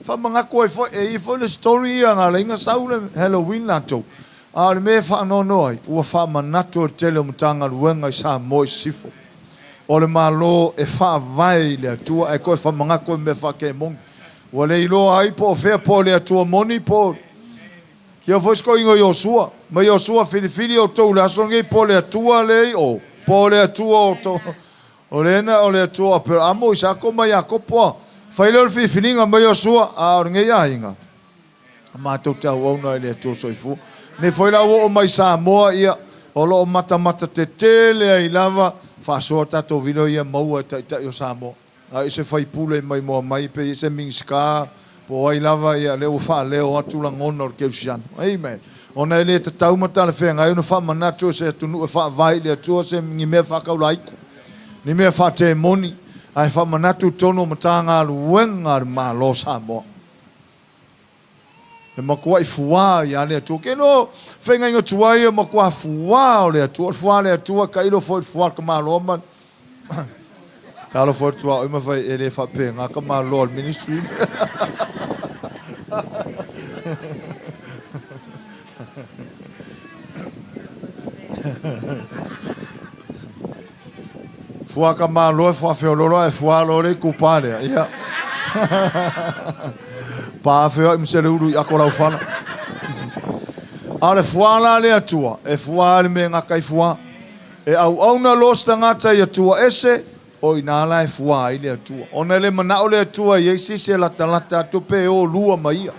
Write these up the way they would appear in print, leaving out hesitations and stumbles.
Faamanatu ai foi, e i ai foi le story ia na ala ai ona sau le Halloween latou. A o le mea e faanoanoa ai, ua faamanatu e le tele o Matagaluega i Samoa i Sisifo. O le Malo e faavae i le Atua ae toe faamanatu i mea faakemoni. Ua le iloa ai po o fea po o le Atua moni po o Afio foi si toeaina o Iosua, ma Iosua filifili outou i le aso lenei po o le Atua lea i o, po o le Atua o outou. O lea na o le Atua o Aperamo, Isako ma Iakopo a. Fai lea o le filifiliga mai Iosua, a o lenei aiga, matou te auauna i le Atua soifua. Nei foi la ua oo mai i Samoa, ia, o lo o matamata tetele ai lava, faasoa tatou video ia maua e Taitai o Samoa. A i se faipule maimoa mai pe i se Minisita po o ai lava, ia lea ua faaleo atu lagona o le kerisiano. Amen. Ona e le tatau ma talafeagai ona faamanatu e se atunuu e faavae i le Atua se ni mea faataulaiti, ni mea faatemoni, ae faamanatu i totonu o Matagaluega a le Malo o Samoa. E matuai fuā ia le Atua. Ke no feagaiga tuai e matua fuā o le Atua. O le fuā a le Atua, tailo foi i le fuā a le tamaloa ma Talofa i le tuaoi ma fai e le faapena tamaloa o le ministry. Fua ka malo e fua feololo ae fua loa le itupa lea. Ia. Pa feoai ma se le ulu i ako laufala. A o le fua la a le Atua, e fua i le mea e gata ai fua. E auauna loa se tagata i Atua ese, o i ina la e fua ai le Atua. Ona e le manao le Atua e i ai se isi e latalata atu pe o lua ma ia.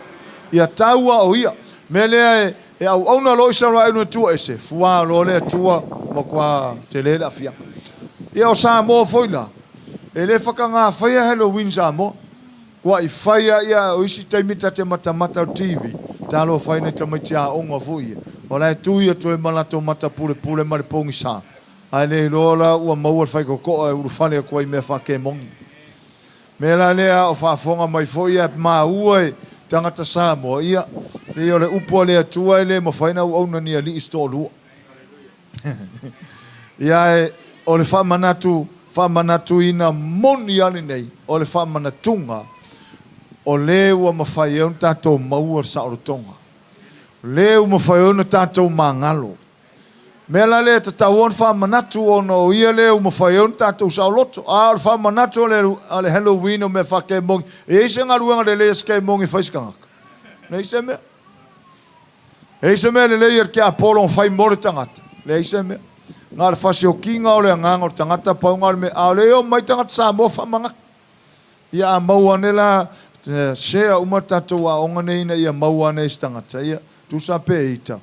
Ia tau a o ia. Mea lea e E auauna loa Isaraelu i Atua ese, fua loa le Atua, matua tele le aafiaga. Ia o Samoa foi la, e le whakangā whaia Halloween Samoa. Kua i whaia ia o isi taimi ta te matamata o TV, talofa ai nai tamaiti aoga foi ia, o la e tui atu ai ma latou mata pulepule ma le pogisa, ae le iloa la ua maua le faitotoa e ulufale atu ai i mea faakemoni. Mea la lea a o faafofoga mai foi ia maua e tagata Samoa, ia, pei o le upu a le Atua e le mafai ona auauna ni alii se toalua. Ia ae o le faamanatu, faamanatuina moni lava lenei, o le faamanatuga o le ua mafai ai ona tatou maua le saolotoga. O le ua mafai ai ona tatou magalo. Mea la lea e tatau ona faamanatu ona o ia lea ua mafai ai ona tatou saoloto. A o le faamanatu a le Halloween o mea faakemogi, e i ai se galuega lelei a se kemogi e fai se tagata? Leai se mea. E i ai se mea lelei a le tiapolo na fai mo le tagata? Leai se mea. Na o le fasiokiga o le agaga o le tagata pau na o le mea. A o lea e omai tagata Samoa faamanatu. Ia a maua ane la, share uma le tatou aoga nei ina ia maua ane e se tagata, ia, tusa pe ita.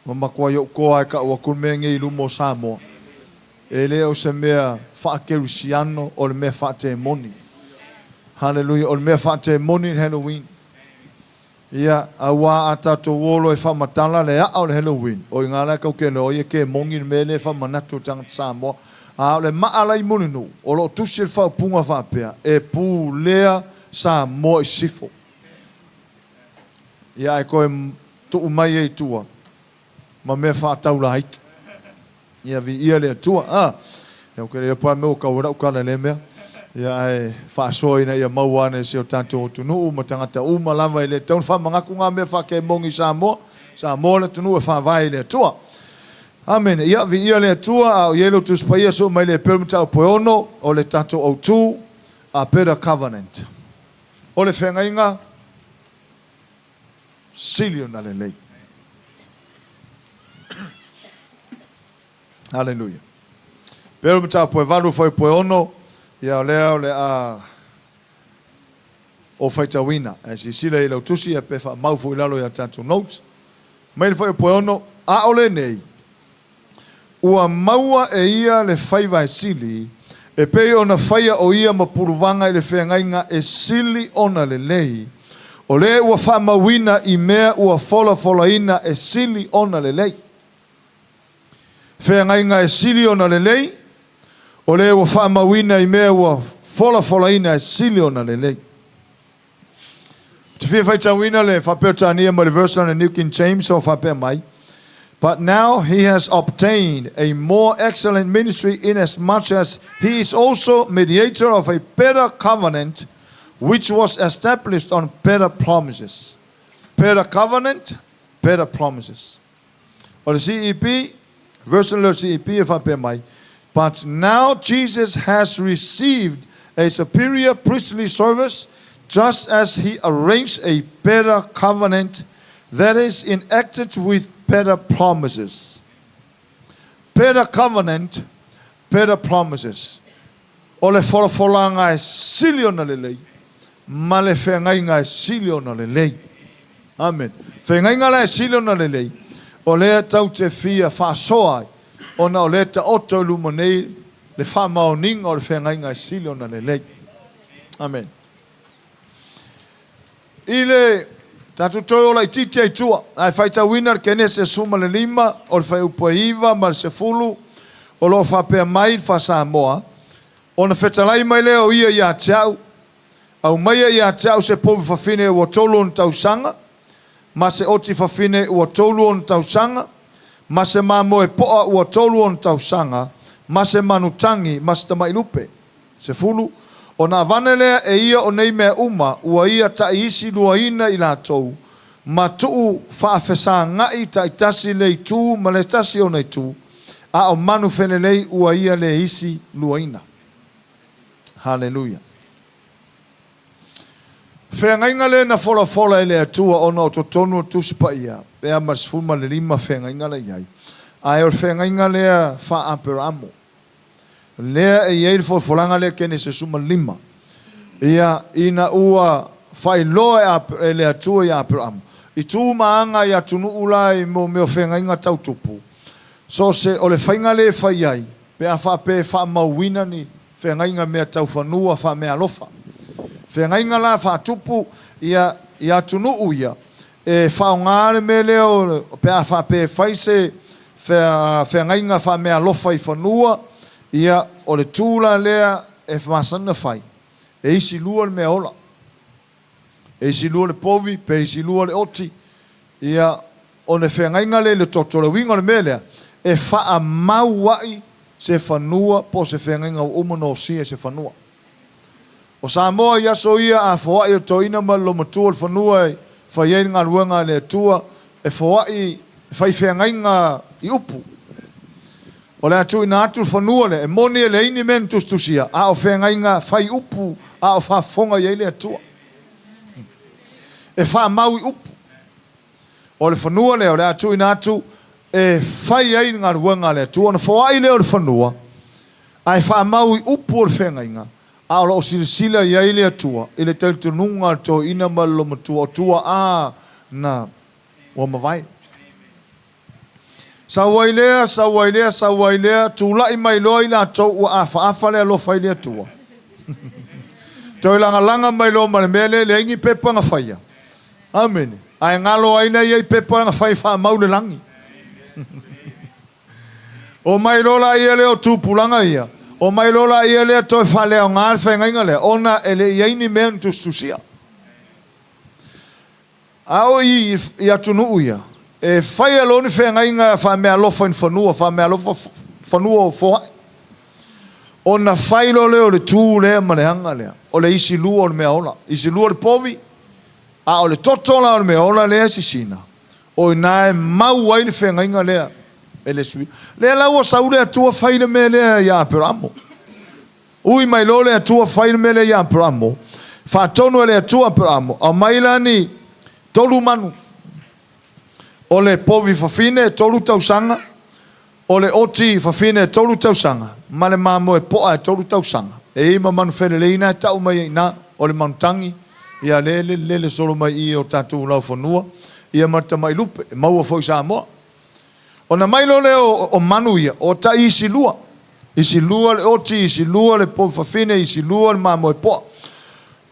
Ua matuai ou toa e tau atu le mea nei i luma o Samoa. E le o se mea faakerisiano, o le mea faatemoni. Haleluia, o le mea faatemoni le Halloween. Ia, auā a tatou o loa e faamatala le a'a o le Halloween, o i ina la e tau te iloa ai e kemoni le mea lea e faamanatu e tagata Samoa. A o le maa la i Mulinuu, o lo o tusi le faaupuga faapea, e pulea Samoa i sisifo. Ia ae toe tuu mai ai i tua ma mea faataulaitu. Ia viia le Atua. A! Ia ou te le iloa po o le a le mea ua tau ai lau tala i lea mea. Ia ae faasoa ina ia maua ane e si o tatou atunuu ma tagata uma lava e le tatau ona faamanatu ngā mea faakemogi i Samoa. Samoa le atunuu e faavae i le Atua. Amene. Ia viia le Atua, a o i ai lou Tusi Paia sue mai le Epeu mataupu e ono o le tatou autu, a better covenant. O le feagaiga sili ona lelei. Haleluia. Pei o le mataupu e 8 fuaiupu e 6, ia o lea o le a ou faitauina. Ae silasila i lau tusi ia pe faamau foi i lalo i a tatou notes. Mai le fuaiupu e 6, a o lenei, Ua maua e ia le faiva e sili, e pei ona faia o ia ma puluvaga i le feagaiga e sili ona lelei, o le ua faamauina i mea ua folafolaina e sili ona lelei. Feagaiga e sili ona lelei, o le ua faamauina i mea ua folafolaina e sili ona lelei. Ou te fia faitauina le faa-Peretania mai le version o le New King James o faapea mai, But now he has obtained a more excellent ministry inasmuch as he is also mediator of a better covenant, which was established on better promises. Better covenant, better promises. O le CEB, version lea o le CEB e faapea mai, But now Jesus has received a superior priestly service just as he arranged a better covenant that is enacted with better promises. Better covenant, better promises. O le folafolaga e sili ona lelei ma le feagaiga e sili ona lelei. Amene. Feagaiga la e sili ona lelei, o lea tatou te fia faasoa ai, ona o lea e taoto i luma nei le faamaoniga o le feagaiga e sili ona lelei. Amene. I le tatou toe o laitiiti ai i tua, ae faitauina le Kenese 15, o le fuaiupu e 9 ma le 10, o lo o faapea mai le faa-Samoa, Ona fetalai mai lea o ia ia te au, Aumaia ia te au se povi fafine ua tolu ona tausaga, ma se oti fafine ua tolu ona tausaga, ma se mamoe poa ua tolu ona tausaga, ma se manu tagi, ma se tamai lupe. 10, Ona avane lea e ia o nei mea uma, ua ia taʻi isi luaina i latou, ma tuu faafesagaʻi taitasi le itu ma le tasi ona itu, a o manu felelei ua ia le isi luaina. Haleluia! Feagaiga lea na folafola e le Atua ona o totonu o le Tusi Paia, pe a ma le 15 feagaiga la i ai, ae o le feagaiga lea faa-Aperamo. Lea e i ai le folafolaga lea Kenese 15. Ia, ina ua faailoa e le Atua ia Aperamo, i tu ma aga i atunuu la i mo mea o feagaiga tau tupu, so o se, o le faiga lea e fai ai, pe a faapea e faamauina ni feagaiga mea tau fanua faameaalofa. Feagaiga la faatupu, ia, i atunuu ia, E faaaoga le mea lea o pe a faapea e fai se feagaiga faameaalofa i fanua, ia, o le tu la lea e masani ona fai, e isi lua le meaola. E isi lua le povi pe isi lua le oti. Ia, ona feagaiga lea i le toto. O le uiga o le mea lea, e faamau ai se fanua po o se feagaiga ua uma ona osia i se fanua. O Samoa i aso ia a foai o le toeaina ma le loomatua o le fanua e fai ai le galuega a le Atua, e foai e fai feagaiga i upu. O le a tuuina atu le fanua lea, e moni e leai ni mea na tusitusia, a o feagaiga fai upu a o faafofoga i ai le Atua. E faamau i upu. O le fanua lea o le a tuuina atu e fai ai le galuega a le Atua, ona foai lea o le fanua, ae faamau i upu o le feagaiga, a o lo o silasila i ai le Atua i le talitonuga a le toeaina ma le loomatua o tuaa na ua mavae. Sau ai lea, sau ai lea, sau ai lea, tulai mai loa i latou ua afaafa le alofa i le Atua. Toe lagalaga mai loa ma le mea lea, leai ni pepa na faia. Amene. Ae galo ai lea i ai pepa na fai faamau le lagi. Omai loa laia lea o tupulaga ia, omai loa laia lea toe faaleaoga le feagaiga lea, ona e le i ai ni mea na tusitusia. A o i i atunuu ia, e faia loa ni feagaiga faameaalofa i ni fanua, faameaalofa fanua o foai, ona fai loa lea o le tu lea ma le aga lea, o le isi lua o le meaola, isi lua le povi, a o le toto la o le meaola lea e sisina, O i ina e mau ai le feagaiga lea e le sui. Lea la ua sau le Atua fai le mea lea ia Aperamo. Ui mai loa le Atua fai le mea lea ia Aperamo, faatonu e le Atua Aperamo, aumai la ni tolu manu. O le povi fafine e tolu tausaga, o le oti fafine e tolu tausaga, ma le mamoe poa e tolu tausaga. E i ai ma manu felelei na e tau mai ai i ina, o le manutagi, ia lea e lelelele solo mai i i o tatou laufanua, ia ma le tamai lupe, e maua foi i Samoa. Ona mai loa lea o manu ia, o tai isi lua. Isi lua le oti, isi lua le povi fafine, isi lua le mamoe poa.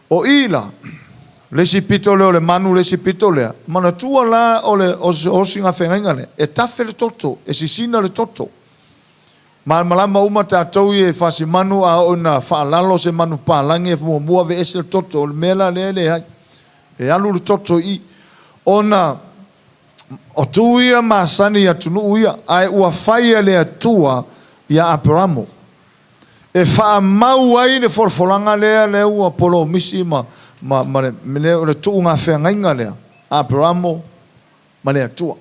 O i la, le isi pito lea o le manu, le isi pito lea, manatua la o le osiga feagaiga lea, e tafe le toto, e sisina le toto. Malamalama uma tatou ia i fasimanu a oo ina faalalo se manu palagi e muamua aveese le toto, o le mea la lea e leai. E alu le toto i i. Ona o tu ia masani i atunuu ia, ae ua fai e le Atua ia Aperamo. E faamau ai le folafolaga lea lea ua polomisi ma ma ma le le o le tuugafeagaiga lea a Aperamo ma le Atua.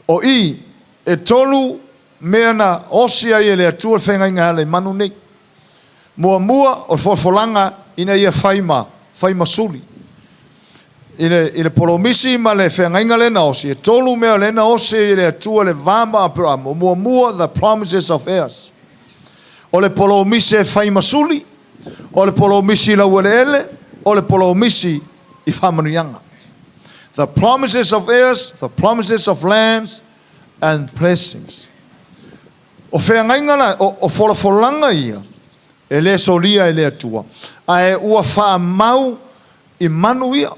O i, e tolu mea na osi ai e le Atua le feagaiga e ala i manu nei. Muamua, o le folafolaga ina ia fai ma fai ma suli. I le, i le polomisi ma le feagaiga lea na osi, e tolu mea lea na osi ai e le Atua le va ma Aperamo. Muamua, the promises of heirs. O le polomisi e fai ma suli, o le polomisi i laueleele, o le polomisi i faamanuiaga. The promises of heirs, the promises of lands and blessings. O feagaiga la, o, o folafolaga ia, e le solia e le Atua, ae ua faamau i manu ia.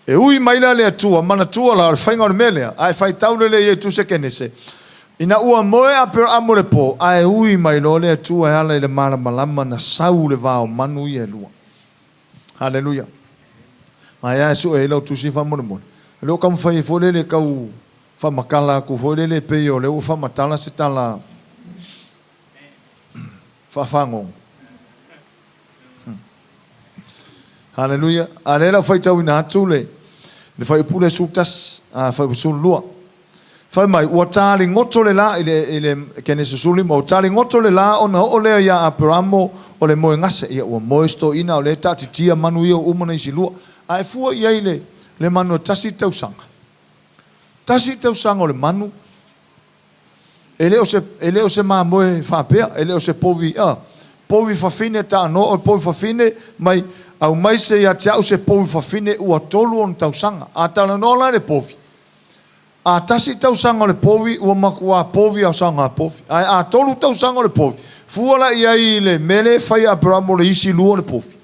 E ui mai la le Atua, manatua la o le faiga o le mea lea, a e faitau lelei ai i Tusi a Kenese, ina ua moe Aperamo i le po, ae ui mai loa le Atua e ala i le malamalama na sau le va o manu ia e lua. Haleluia. Ae a e sue ai lau tusi faamolemole. O lea ua taumafai ai foi lele e tau faamatala atu foi lele e pei o lea ua faamatala se tala faafagogo. Haleluia. A lea la ua faitauina atu le le fuaiupu lea 11, a fuaiupu 12. Fai mai, ua taligoto le la i le, i le Kenese 15, ua taligoto le la ona oo lea iā Aperamo o le moegase. Ia, ua moe si toeaina o lea e taatitia manu ia ua uma ona isi lua. A e fua i ai le, le manu e tasi le tausaga. Tasi le tausaga o le manu, E le o se, e le o se mamoe faapea, e le o se povi, a, povi fafine taanoa, o le povi fafine mai, aumai se ia te au se povi fafine ua tolu ona tausaga. A talanoa la i le povi, a tasi tausaga o le povi, ua matuā povi a saoga povi. Ae a tolu tausaga o le povi, fua la i ai i le mea lea e fai e Aperamo o le isi lua o le povi.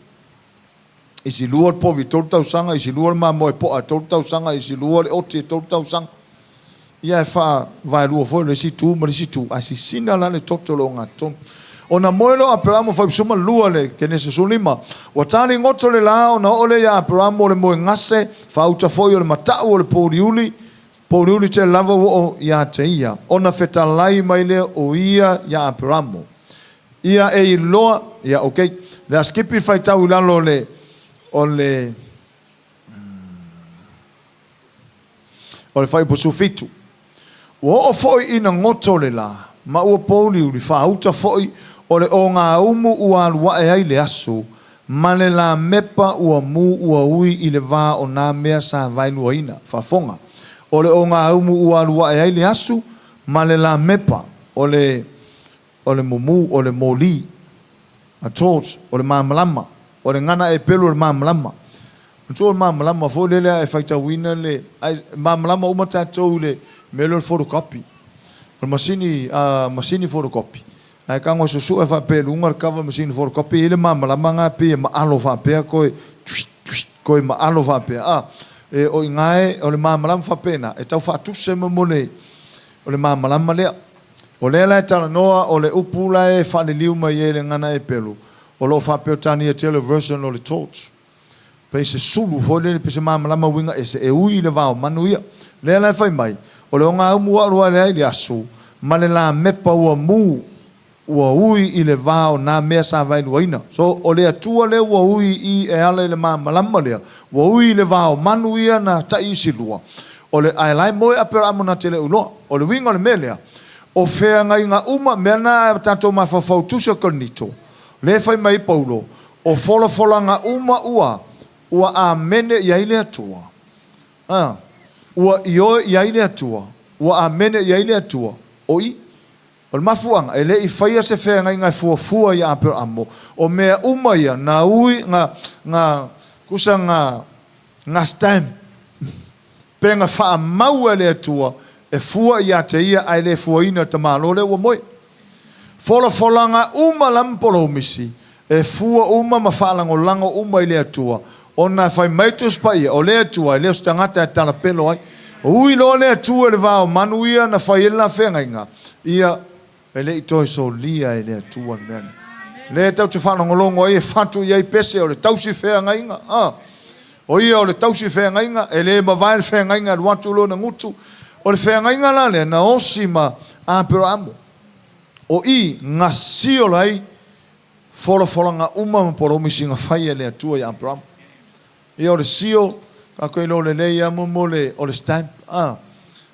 Isi lua le povi i tolu tausaga, isi lua le mamoe poa i tolu tausaga, isi lua le oti i tolu tausaga. Ia e faavaelua foi le isi itu ma le isi itu, ae sisina la le toto o le ogatotonu. Ona moe loa o Aperamo fai 12 le Kenese 15. Ua tali goto le la ona oo lea ia Aperamo o le moegase, faauta foi o le matau o le pouliuli, pouliuli tele lava ua oo ia te ia. Ona fetalai mai lea o ia ia Aperamo. Ia e iloa, ia ok, le a skipi le faitau i lalo o le, o le, o le fuaiupu 17. Ua oo foi ina goto le la, ma ua pouliuli faauta foi o le ogaumu ua alu ae ai le aso, ma le lamepa ua mu ua ui i le va o nā mea sa vaeluaina. Faafofoga, o le ogaumu ua alu ae ai le aso, ma le lamepa, o le o le mumu, o le moli, a torch, o le malamalama, o le gana e pelu o le malamalama. Manatua o le malamalama foi lele a e faitauina le, ae malamalama uma tatou i le mea lea o le photocopy. O le masini, a masini photocopy, a e tago e susue faapea i luga le cover o le masini photocopy, e i ai le malamalama lena e pei e maalo faapea toe, tuit, tuit, toe maalo faapea, a. E, o i ina e, o le malamalama faapena, e tau faatuse mo le, o le malamalama lea. O lea la e talanoa, o le upu la e faaliliu mai ai le gagana Eperu, o lo o faa-Peretania tele version o le torch. Pei se sulu foi lele, pei se malamalama uiga ese, e ui i le va o manu ia. Lea la e fai mai, o le ogaumu ua alu ale ai le aso, ma le lamepa ua mu, ua ui i le va o nā mea sa vaeluaina. So, o le Atua lea ua ui i e ala i le malamalama lea, ua ui i le va o manu ia na taʻi isi lua. O le, ae la e moe Aperamo na te le uloa. O le uiga o le mea lea, o feagaiga uma, mea na a tatou mafaufau tusi o Korinito, lea e fai mai ai Paulo, o folafolaga uma ua, ua amene i ai le Atua. A, ua ioe i ai le Atua, ua amene i ai le Atua, o i. O le mafuaaga, e le i faia se feagaiga e fuafua iā Aperamo, o mea uma ia, na ui, na, na, tusa na, na stamp, pe na faamau e le Atua e fua iā te ia ae le fuaina le tamaloa lea ua moe. Folafolaga uma la ma polomisi, e fua uma ma faalagolago uma i le Atua, ona e fai mai Tusi Paia, o le Atua e le o se tagata e talapelo ai. Ui loa le Atua i le va o manu ia na fai ai le la feagaiga, ia, e le i toe solia e le Atua le mea lea. Lea tatou te faalogologo ai e fatu i ai pese o le tausi feagaiga, a. O ia o le tausi feagaiga, e le mavae le feagaiga e alu atu lona gutu. O le feagaiga la lea na osi ma Aperamo. O i na siola ai folafolaga uma ma polomisi na fai e le Atua ia Aperamo. Ia o le seal, tatou iloa lelei lava mo le, o le stamp, a.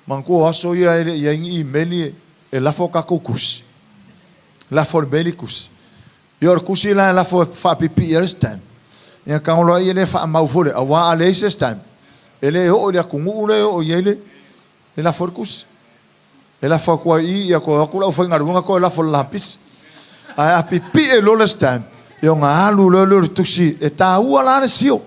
Manatua o aso ia e le i i ai ni imeli e lafo a tatou tusi. Lafo e le meli tusi. Ia o le tusi la e lafo e faapipii ai le stamp, ia tago loa ia lea faamau foi lea, aua a leai se stamp, e le oo i le atunuu lea e oo i ai le lafo o le tusi. E lafo atu ai i i, ia toe o atu le aufaigaluega toe lafo i le lapisi. Ae a pipii loa le stamp, ia ona alu loa lea o le tusi, e taua la le seal.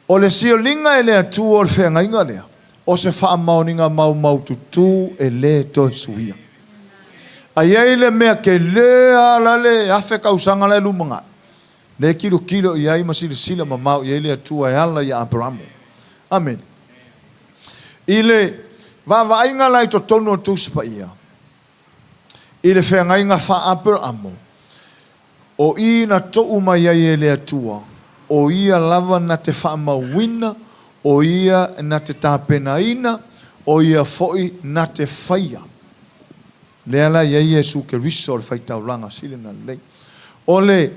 O le sioliga e le Atua o le feagaiga lea, o se faamaoniga maumaututu e le toe suia. A i ai le mea tele lava la le 1000 tausaga la e lumanai, lea e tilotilo i ai ma silasila mamao i ai le Atua e ala ia Aperamo. Amene. I le vaavaaiga la i totonu o le Tusi Paia, i le feagaiga faa-Aperamo, o i na tou mai ai e le Atua, o Ia lava na te faamauina, o Ia na te tapenaina, o Ia foi na te faia. Lea la e i ai Iesu Keriso o le faitaulaga sili ona lelei. O le,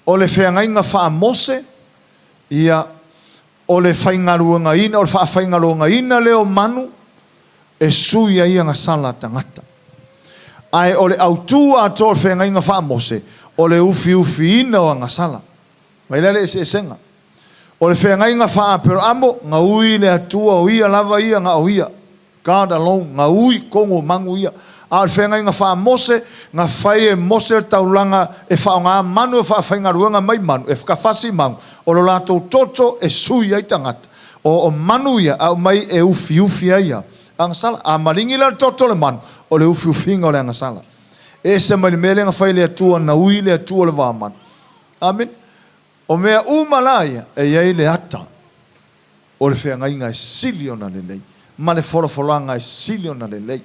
o le feagaiga faa-Mose, ia, O le faigaluegaina, o le faafaigaluegaina lea o manu e sui ai agasala a tagata. Ae o le autu atoa o le feagaiga faa-Mose, o le ufiufiina o agasala. Vaai la le eseesega. O le feagaiga faa-Aperamo, gaui le Atua o Ia lava ia na o Ia. God alone, gaui tonu o manu ia. A o le feagaiga faa-Mose, na fai e Mose le taulaga e faaaoga manu e faafaigaluega mai manu, e tafasi manu, o lo latou toto e sui ai tagata. O, o manu ia aumai e ufiufi ai a agasala. A maligi la le toto o le manu, o le ufiufiga o le agasala. E ese mai le mea lea na fai e le Atua, na ui le Atua le va o manu. Amene. O mea uma la ia, e i ai le ata o le feagaiga e sili ona lelei, ma le folafolaga e sili ona lelei.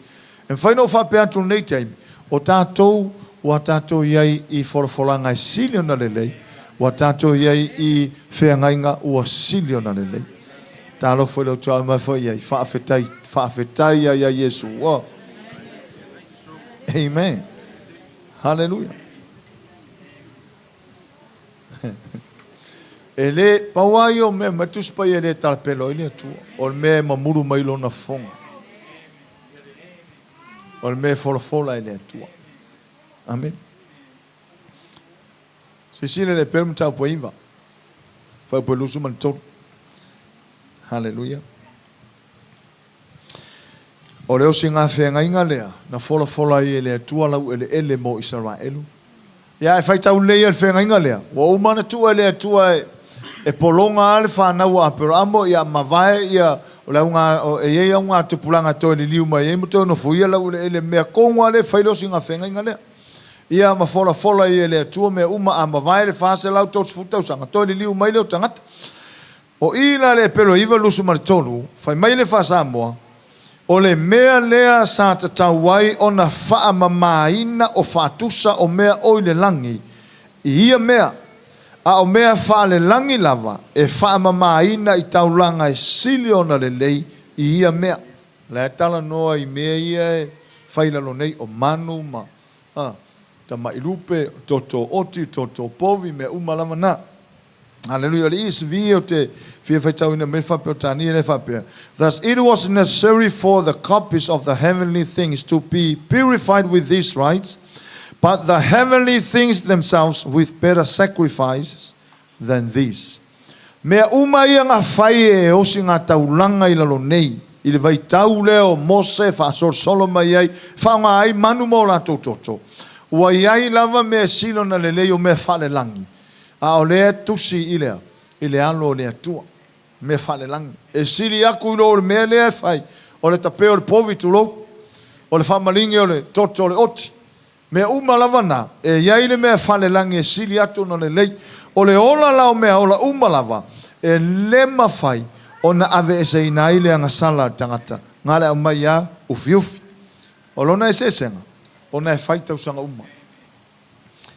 E mafai ona ou faapea atu i lenei taimi, o tatou ua tatou i ai i folafolaga e sili ona lelei, ua tatou i ai i feagaiga ua sili ona lelei. Talofa i lou tuaoi mai foi i ai, faafetai, faafetai ai ia Iesu. Ua. Amen. Hallelujah. E le, pau lava ia o mea mai le Tusi Paia e le talapelo ai le Atua, o le mea e mamulu mai Lona fofoga. O le mea e folafola e le Atua. Amene. Silasila i le Epelu mataupu e 9, fuaiupu e 23. Haleluia. O le osigafeagaiga lea na folafola ai e le Atua laueleele mo Isaraelu. Ia, ae faitau lelei ia le feagaiga lea, ua uma ona tuu e le Atua e pologa lava le fanau a Aperaamo, ia mavae ia o le auga, e i ai augatupulaga e toe liliu mai ai ma toe nofoia laueleele, mea tonu lava lea e fai le osigafeagaiga lea. Ia ma folafola ai e le Atua mea uma, a mavae le 430 tausaga, toe liliu mai lea o tagata. O i la le Epelo 9, 23, fai mai le Faa-Samoa, O le mea lea sa tatau ai ona faamamaina o faatusa o mea o i le lagi i ia mea, a o mea faalelagi lava e faamamaina i taulaga e sili ona lelei i ia mea. O la e talanoa i mea ia e fai i lalo nei, o manu ma tamai lupe, o toto oti, toto povi, mea uma lava na. Hallelujah. O le ESV ou te fia faitauina mai le faa-Peretania lea e faapea, Thus it was necessary for the copies of the heavenly things to be purified with these rites, but the heavenly things themselves with better sacrifices than these. Mea uma ia na fai e osi ngā taulaga i lalo nei, i le vaitau lea o Mose e faasolosolo mai ai, e faaaoga ai manu ma o latou toto. Ua i ai lava mea e sili ona lelei o mea faalelagi, A o lea e tusi i le, i le alo o le Atua, mea faalelagi. E sili aku i lo o le mea lea e fai, o le tape o le povi, tulou, o le faamaligi o le toto o le oti. Mea uma lava na, e i ai le mea faalelagi e sili atu ona lelei. O le ola la o meaola uma lava, e le mafai ona aveeseina ai le agasala a le tagata, na le aumai a ufiufi. O lona eseesega, ona e fai tausaga uma.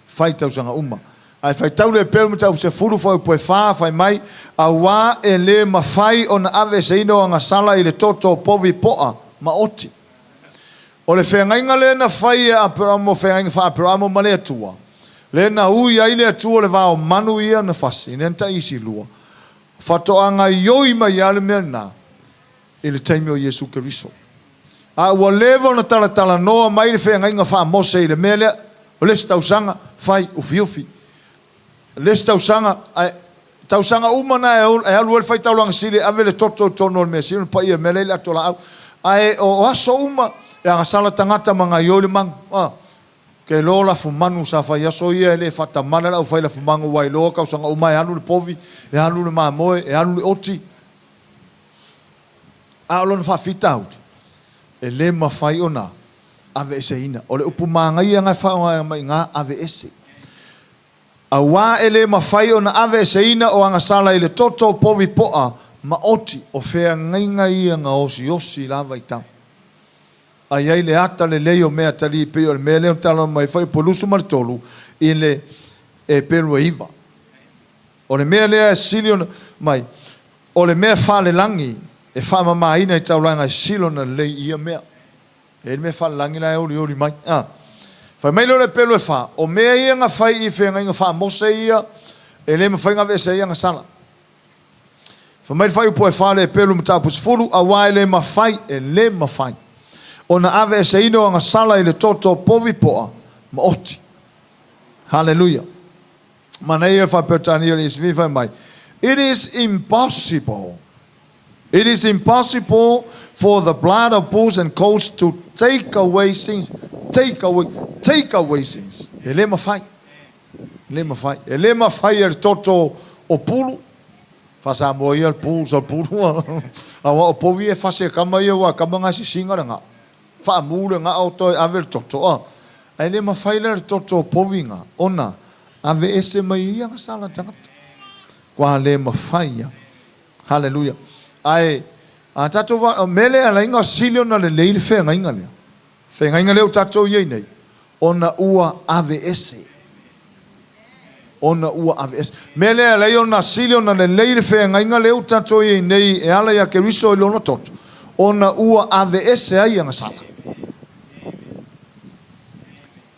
Fai tausaga uma. Ae faitau le Epelu mataupu 10 fuaiupu e 4, fai mai, Auā e lē mafai ona aveeseina o agasala i le toto o povi po'a ma oti. O le feagaiga lea na fai e Aperamo, feagaiga faa-Aperamo ma le Atua, lea na ui ai le Atua le vao manu ia na fasi, lea na taisi lua, faatoa gaioi mai lava le mea lena i le taimi o Iesu Keriso. A ua leva ona talatalanoa mai le feagaiga faa-Mose i le mea lea, o le isi tausaga, fai ufiufi. O le isi tausaga, ae tausaga uma na e alu ai le faitaulaga sili e ave le toto i totonu o le mea sili ona paia, le mea lea i le atolaau. Ae o aso uma, e agasala tagata ma gaioi le manu. A, ke iloa lafumanu sa fai aso ia e le faatamala le aufai lafumanu aua e iloa tausaga uma e alu le povi, e alu le mamoe, e alu le oti. A o lona faafitauli, e le mafai ona aveeseina. O le upu manaia lena e faaaoga mai i ina, aveese. Aua e le mafai ona aveeseina o agasala i le toto povi poa ma oti, o feagaiga ia na osiosi la vaitau. A i ai le ata lelei o meatalii pei o le mea lea na talanoa mai ai Fuaiupu 23 i le Eperu e 9. O le mea lea e sili ona mai, o le mea faalelagi e faamamaina i taulaga e sili ona lelei i ia mea. E i ai le mea faalelagi la e olioli mai. A. Fai mai lea o le pelu e fa, o mea ia na fai i feagaiga faa-Mose ia, e le mafai ona aveese ai agasala. Fai mai le fuaiupu e fa o le Eperu mataupu 10, aua e le mafai, e le mafai ona aveeseina o agasala i le toto povi poa ma oti. Haleluia. Manaia faa-Peretania o le ESV fai mai, It is impossible. It is impossible for the blood of bulls and goats to take away sins. Take away, take away sins. E le mafai. E le mafai. E le mafai e le toto o pulu. Faa-Samoa ia le bulls o le pulu. Aua o povi e fasi e kama ia, ua kama ngā sisiga le gao. Faamu le gao toe ave le toto. A. Ae le mafai la le toto o povi ngā, ona aveese mai ia agasala tagata. Kua le mafai ia. Haleluia. Ae a tatou va, o mea lea e ala ai ona sili ona lelei le feagaiga lea. Feagaiga lea ua tatou i ai nei, ona ua aveese. Ona ua aveese. Mea lea e ala ai ona sili ona lelei le feagaiga lea ua tatou i ai nei e ala iā Keriso i lona toto, ona ua aveese ai agasala.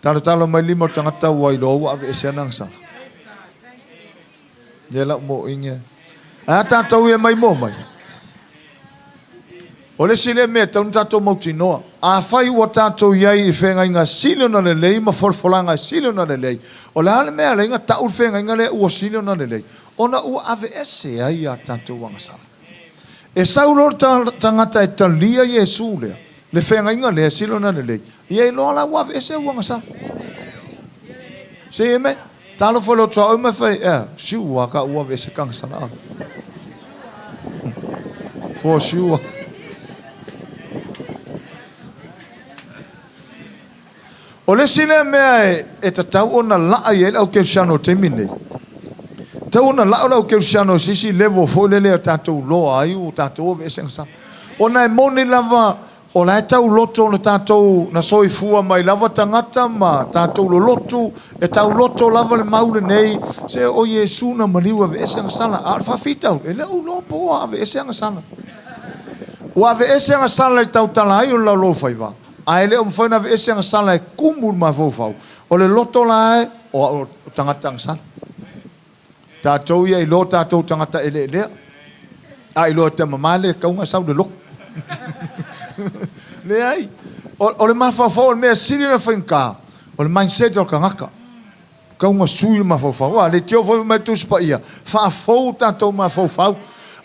Talotalo mai lima o le tagata ua iloa ua aveese ana agasala. Lea lau moʻoiga. Ae a tatou ia mai moa mai? O le isi lea mea e tatau ona tatou mautinoa, afai ua tatou i ai i feagaiga sili ona lelei ma folafolaga e sili ona lelei, o le a le mea e ala ai ona tau le feagaiga lea ua sili ona lelei? Ona ua aveese ai a tatou agasala. E sau loa le tagata e talia Iesu lea, le feagaiga lea e sili ona lelei, ia iloa la ua aveese au agasala. Say amen. Talofa le otua ma fai, ea, siu a ka ua aveese ka agasala. For sure. O le isi lea mea e tatau ona laa i ai le au kerisiano i le taimi lenei, tatau ona laa le au kerisiano i se isi level foi lele a tatou iloa ai ua tatou aveese agasala. Ona e moni lava o la e tauloto le tatou na soifua mai lava tagata ma tatou lolotu, e tauloto lava le mau lenei, se o Iesu na maliu e aveese agasala. A o le faafitauli, e le o iloa po ua aveese agasala. Ua aveese agasala i tautala ai o le laulaufaiva, ae le o mafai ona aveese agasala e kumu i le mafaufau. O le loto la e, o au o tagata agasala. Tatou ia iloa tatou tagata eleelea. A iloa e tamama le kauga sau le loto. Leai. O le mafaufau o le mea sili ona faigata, o le mindset o le tagata. Kauga sui le mafaufau. A leitio foi mai le Tusi Paia, faafou tatou mafaufau.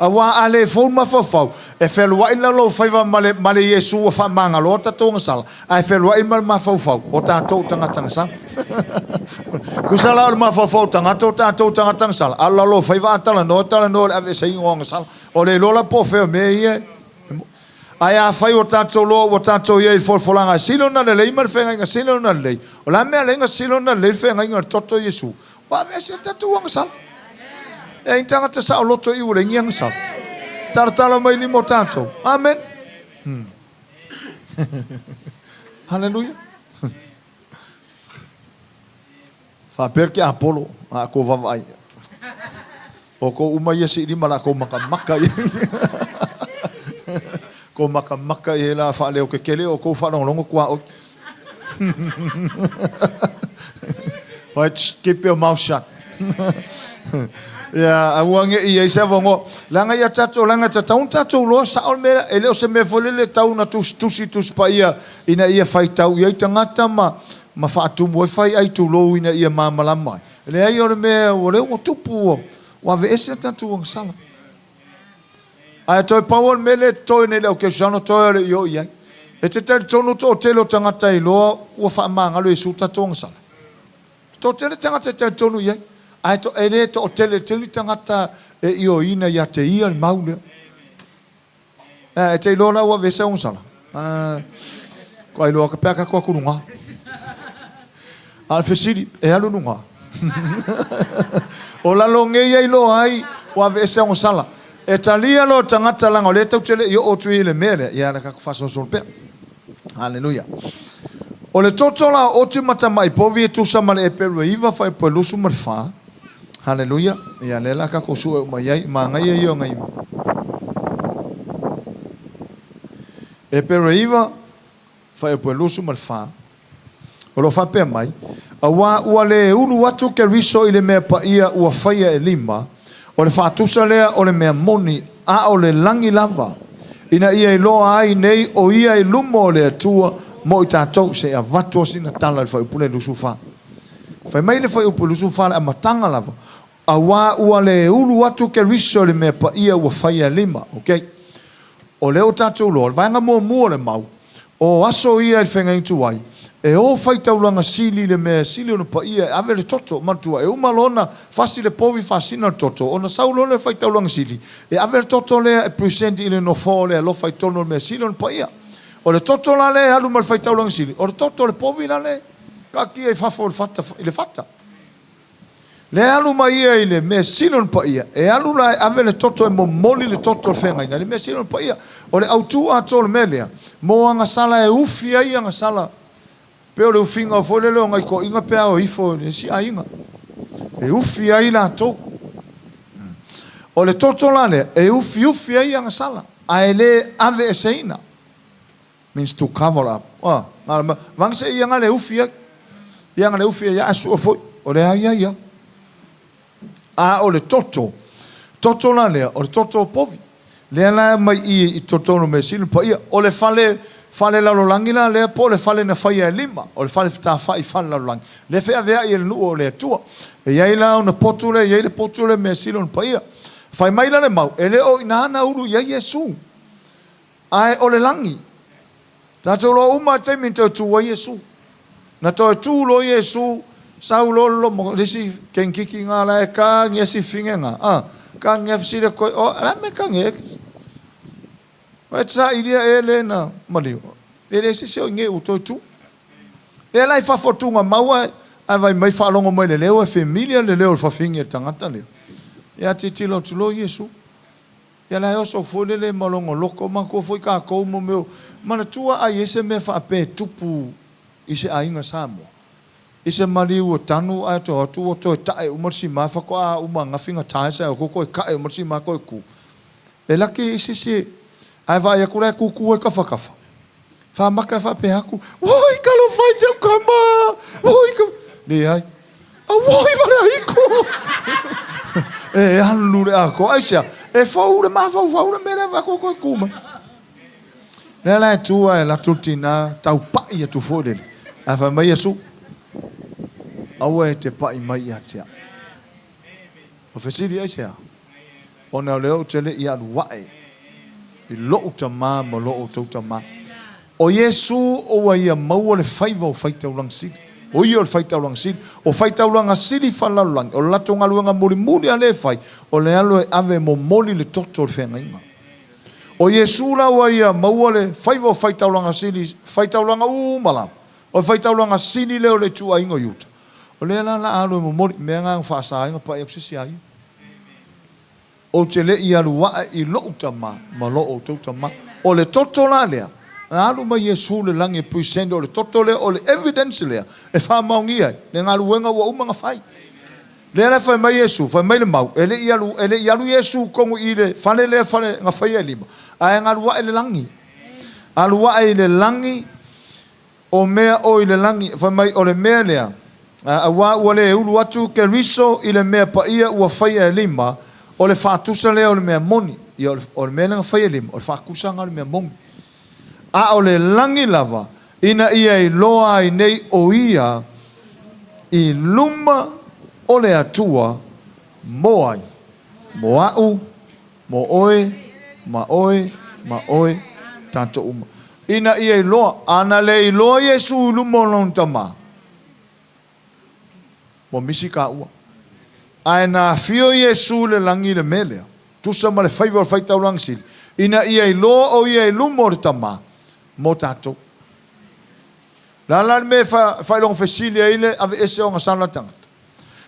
Aua a le fou le mafaufau, e fealuai le laulaufaiva ma le, ma le Iesu ua faamagaloa tatou agasala, ae fealuai ma le mafaufau o tatou tagata agasala. Tusa la o le mafaufau o tagata o tatou tagata agasala, a o le laulaufaiva a talanoa, talanoa i le aveeseina o agasala. O le iloa la po o fea o mea ia. Ae afai ua tatou loa ua tatou i ai i le folafolaga e sili ona lelei ma le feagaiga sili ona lelei, o le a le mea e ala ai ona sili ona lelei le feagaiga i le toto o Iesu? Ua aveese ai tatou agasala. E ai ni tagata saoloto i ua leai ni agasala. Talatala mai lima o tatou. Amen. Haleluia. Faapea le tiapolo, a kou vaavaai, o kou uma ia siilima la kou makamaka ia. Ko makamaka i ai la faaleo kekele o kou faalogologo tuaoi. Fai, keep your mouth shut. Ia, aua ne i ai se avanoa. Leaga ia tatou, leaga e tatau ona tatou iloa sao le mea, e le o se mea foi lele e tau ona tusitusi Tusi Paia ina ia faitau i ai tagata ma, ma faatumu ai faiai tulou ina ia malamalama ai. Leai, o le mea o lea ua tupu, ua, ua aveese a tatou agasala. Ae toe pau o le mea lea e totoe nei i le aukerisiano toe o le io i ai. E te talitonu toatele o tagata e iloa ua faamagalo e Iesu tatou agasala? Toatele tagata e talitonu i ai, ae to, e le toatele tele tagata e ioeina ia te ia le mau lea. E, e te iloa la ua aveese au agasala? Ko iloa ka pe a tatou atu luga. A o le fesili, e alu luga? O lalo nei ia iloa ai ua aveese agasala. E talia loa tagata leaga o lea tou te le i oo atu i le mea lea, ia le tatou faasolosolo pea. Haleluia. O le toto la o oti ma tamai povi e tusa ma le Eperu e 9 fuaiupu e 24. Haleluia. Ia lea la tatou sue uma i ai, manaia ia o nai Eperu e 9 fuaiupu e 24. O lo o faapea mai, Aua ua le ulu atu Keriso i le mea paia ua faia e lima, o le faatusa lea o le mea moni, a o le lagi lava, ina ia iloa ai nei o ia i luma o le Atua mo i tatou. Se i avatu sina tala i le fuaiupu lea 24. Fai mai le fuaiupu 24 le amataga lava, aua ua le ulu atu Keriso i le mea paia ua faia e lima. Okay. O lea ua tatou iloa, o le vaega muamua o le mau, o aso ia i le feagaiga tuai, e o faitaulaga sili i le mea e sili ona paia e ave le toto. Manatua, e uma loa ona fasi le povi fasina le toto, ona sau loa lea o le faitaulaga sili, e ave le toto lea e present i le nofoa o le alofa i totonu o le mea e sili ona paia. O le toto la lea e alu ma le faitaulaga sili, o le toto o le povi la lea e taatia i fafo o le fata, i le fata. Lea e alu mai ia i le mea sili ona paia, e alu la e ave le toto e momoli le toto o le feagaiga i le mea sili ona paia. O le autu atoa o le mea lea, mo agasala e ufi ai agasala, pei o le ufiga foi lele o nai toeaiina pe a o ifo i le isi aiga, e ufi ai latou. O le toto la lea, e ufiufi ai agasala, ae le aveeseina. Means to cover up. Ah, vang se ia nga le ufi ai. Ia nga le ufi ai a sua foi. O le ai ai a. A o le toto. Toto la lea, o le toto o povi. Lea la mai i i totonu me sinu paia. O le fale fale lalolagi la lea po o le fale na faia e lima. O le fale fetafai fale lalolagi. Lea feaveai e le nuu o le Atua. E i ai la ona potu lea, e i ai le potu lea mea sili ona paia. Fai mai la le mau, e le o i ina na ulu i ai Iesu. Ae o le lagi. Tatou iloa uma le taimi na toe tu ai Iesu. Na toe tu loa Iesu, sau loa le lomo, le isi kenkiki nga la e ka ngia si finge nga. A, ka ngia fesili koe, o, la me ka nge. O e tsa ilia e le na maliu. E le se se o nge u toe tu. Lea la i fafo tuga maua ae vai mai faalogo mai le leo e familiar le leo o le fafine le tagata lea. Ia tilotilo atu loa Iesu. Ia la e oso foi lele ma lona loto, manatua foi tatou mo mea o, manatua a i ai se mea faapea e tupu i se aiga Samoa, i se maliu o tanu ae toe o atu ua toe tae uma le sima faatoa uma ananafi na tiles ae o atu toe tae uma le sima toe tu. E laki i se isi ae vaai atu la e tutu ai tafatafa. Faamata e faapea atu, Oi, talofa i te tama! Oi, ka... Leai. Auoi vale ahiko! E alu le atoa. Aisea? E fou le mafaufau le mea lea vaai koe tu mai. Lea la e tu ae alu atu le tina tau pai atu foi lele. Ae fai mai Iesu, aua e te pai mai ia te au. O fesili aisea? Ona o lea ou te le i alu ae i lo'u Tama ma lo outou Tama. O Iesu ua ia maua le faiva o faitaulaga sili. O ia o le faitaulaga sili. O faitaulaga sili faalalolagi, o le latou galuega mulimuli lava lea e fai, o le alu e ave e momoli le toto o le feagaiga. O Iesu la ua ia maua le faiva o faitaulaga sili, faitaulaga uma lava. O le faitaulaga sili lea o le ituaiga o Iuta. O lea la o le a alu e momoli, mea na na faasa ai ona pai atu se isi a ia. Ou te le i alu ae i lo'u Tama ma lo outou Tama. O le toto la lea, na alu mai Iesu i le lagi e present, o le toto lea, o le evidence lea e faamaonia ai le galuega ua uma ona fai. Lea la e fai mai Iesu, fai mai le mau, e le i alu, e le i alu Iesu tonu i le fale lea fale na faia e lima, ae na alu ae i le lagi. Alu ae i le lagi, o mea o i le lagi, fai mai o le mea lea, auā ua le ulu atu Keriso i le mea paia ua faia e lima, o le faatusa lea o le mea moni. Ia, o le mea lea na faia e lima, o le faatusaga o le mea moni. A o le lagi lava, ina ia iloa ai nei o ia i luma o le Atua mo ai? Mo a'u, mo oe, ma oe, ma oe, tatou uma. Ina ia iloa, ana le iloa Iesu i luma o Lona Tama, ua misi kāua. Ae na afio Iesu i le lagi i le mea lea, tusa ma le faiva o le faitaulaga sili, ina ia iloa o ia i luma o le Tama mo tatou. O le a la le mea e faailoga fesili ai le aveese o agasala a le tagata?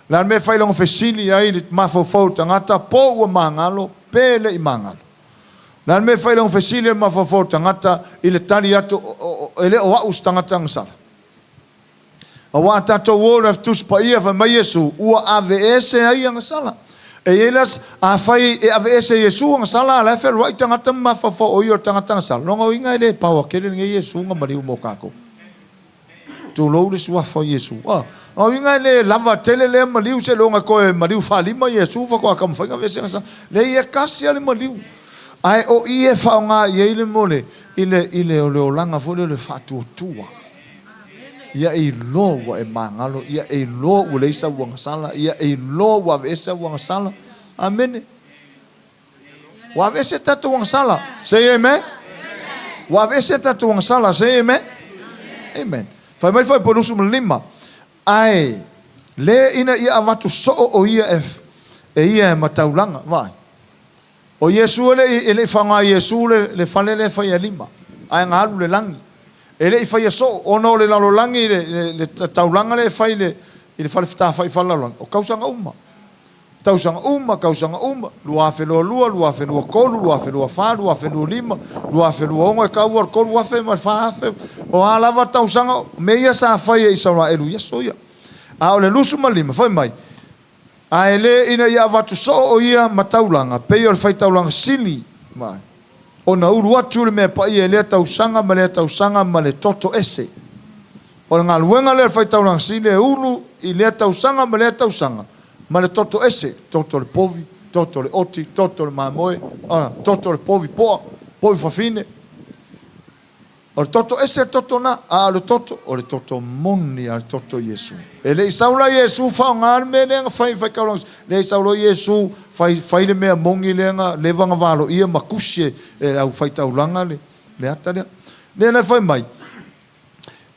O le a le mea e faailoga fesili ai le mafaufau o le tagata po ua magalo pe le i magalo? O le a le mea e faailoga fesili ai le mafaufau o le tagata i le tali atu e le o au se tagata agasala? Aua a tatou o i le Tusi Paia fai mai Iesu, ua aveese ai agasala. E i ai la, afai e aveese e Iesu agasala, a o la e fealuai tagata ma mafaufau o ia o le tagata agasala, lona uiga e le power tele lenei Iesu na maliu mo tatou. Tulou le suafa o Iesu. A, lona uiga e le lava tele lea maliu seiloga e toe maliu faalima Iesu faatoa taumafai ona aveese agasala. Leai, e tasi lava le maliu. Ae o i e faaaoga i ai le mea o le, i le, i le, o le olaga foi lea o le faatuatua. Ia e iloa ua e magalo, ia e iloa ua leai sau agasala, ia e iloa ua aveese au agasala. Amene. Ua aveese tatou agasala. Say amen. Ua aveese tatou agasala. Say amen. Amen. Fai mai le Fuaiupu 25, Ae le ina ia avatu soo o ia e, e ia e ma taulaga. Vaai. O Iesu e le i, e le i faaaoga e Iesu le, le fale lea e faia lima, ae na alu i le lagi. E le i faia soo, ona o le lalolagi, le, le, le taulaga lea e fai i le, i le fale fetafai i fale lalolagi, o tausaga uma. Tausaga uma, tausaga uma, 2022, 2023, 2024, 2025, 2026, e tau le 3000 ma le 4000, o a lava tausaga, o mea ia sa fai e Isaraelu i aso ia. A o le 25, fai mai, Ae le ina ia avatu soo o ia ma taulaga, pei o le faitaulaga sili, ma ona ulu atu le mea paia i lea tausaga ma lea tausaga ma le toto ese. O le galuega lea o le faitaulaga sili e ulu i lea tausaga ma lea tausaga ma le toto ese, toto o le povi, toto o le oti, toto o le mamoe, toto o le povi poa, povi fafine. O le toto ese le toto na, a o le toto, o le toto moni a le toto Iesu. E le i sau la Iesu faaaoga le mea lea na fai fai taulaga, le i sau loa Iesu fai fai le mea moni lea na leva na valoia ma tusi e le au faitaulaga le le ata lea. Lea la e fai mai,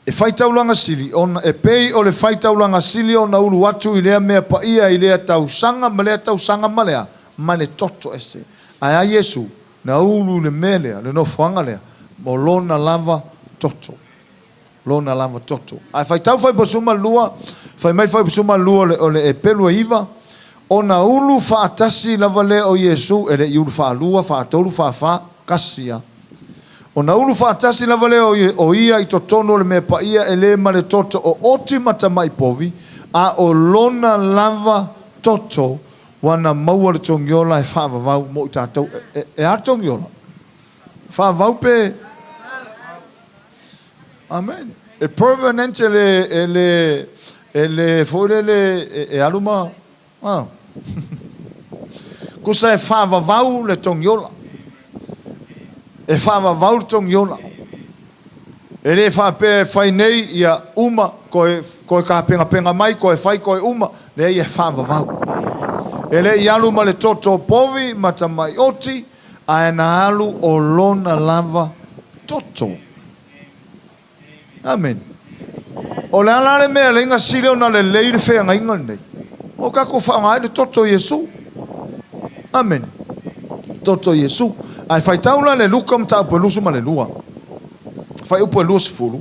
e faitaulaga sili ona e pei o le faitaulaga sili ona ulu atu i lea mea paia i lea tausaga ma lea tausaga ma lea ma le toto ese. Ae a Iesu? Na ulu i le mea lea, le nofoaga lea, mo lona lava toto. Lona lava toto. Ae faitau Fuaiupu 12, fai mai le Fuaiupu 12 o le Eperu e 9, Ona ulu faatasi lava lea o Iesu, e le i ulu faalua, faatolu, faafa, tasi lava. Ona ulu faatasi lava lea o ia i totonu o le mea paia e le ma le toto o oti ma tamai povi, a o lona lava toto Ua na maua le togiola e faavavau mo i tatou. E a le togiola? Faavavau pe? Amen. E permanent e le, e le, e le foi lele e alu ma, ah. Tusa e faavavau le togiola. E faavavau le togiola. E le faapea e fai nei, ia uma, toe, toe tapenapena mai, toe fai, toe uma. Leai, e faavavau. E le i alu ma le toto povi ma tamai oti, ae na alu o lona lava toto. Amene. O le a la le mea e alai na sili ona lelei le feagaiga lenei? O tatou faaaoga ai le toto o Iesu. Amene. Toto o Iesu. Ae faitau la le Luka mataupu e 22, fuaiupu e 20,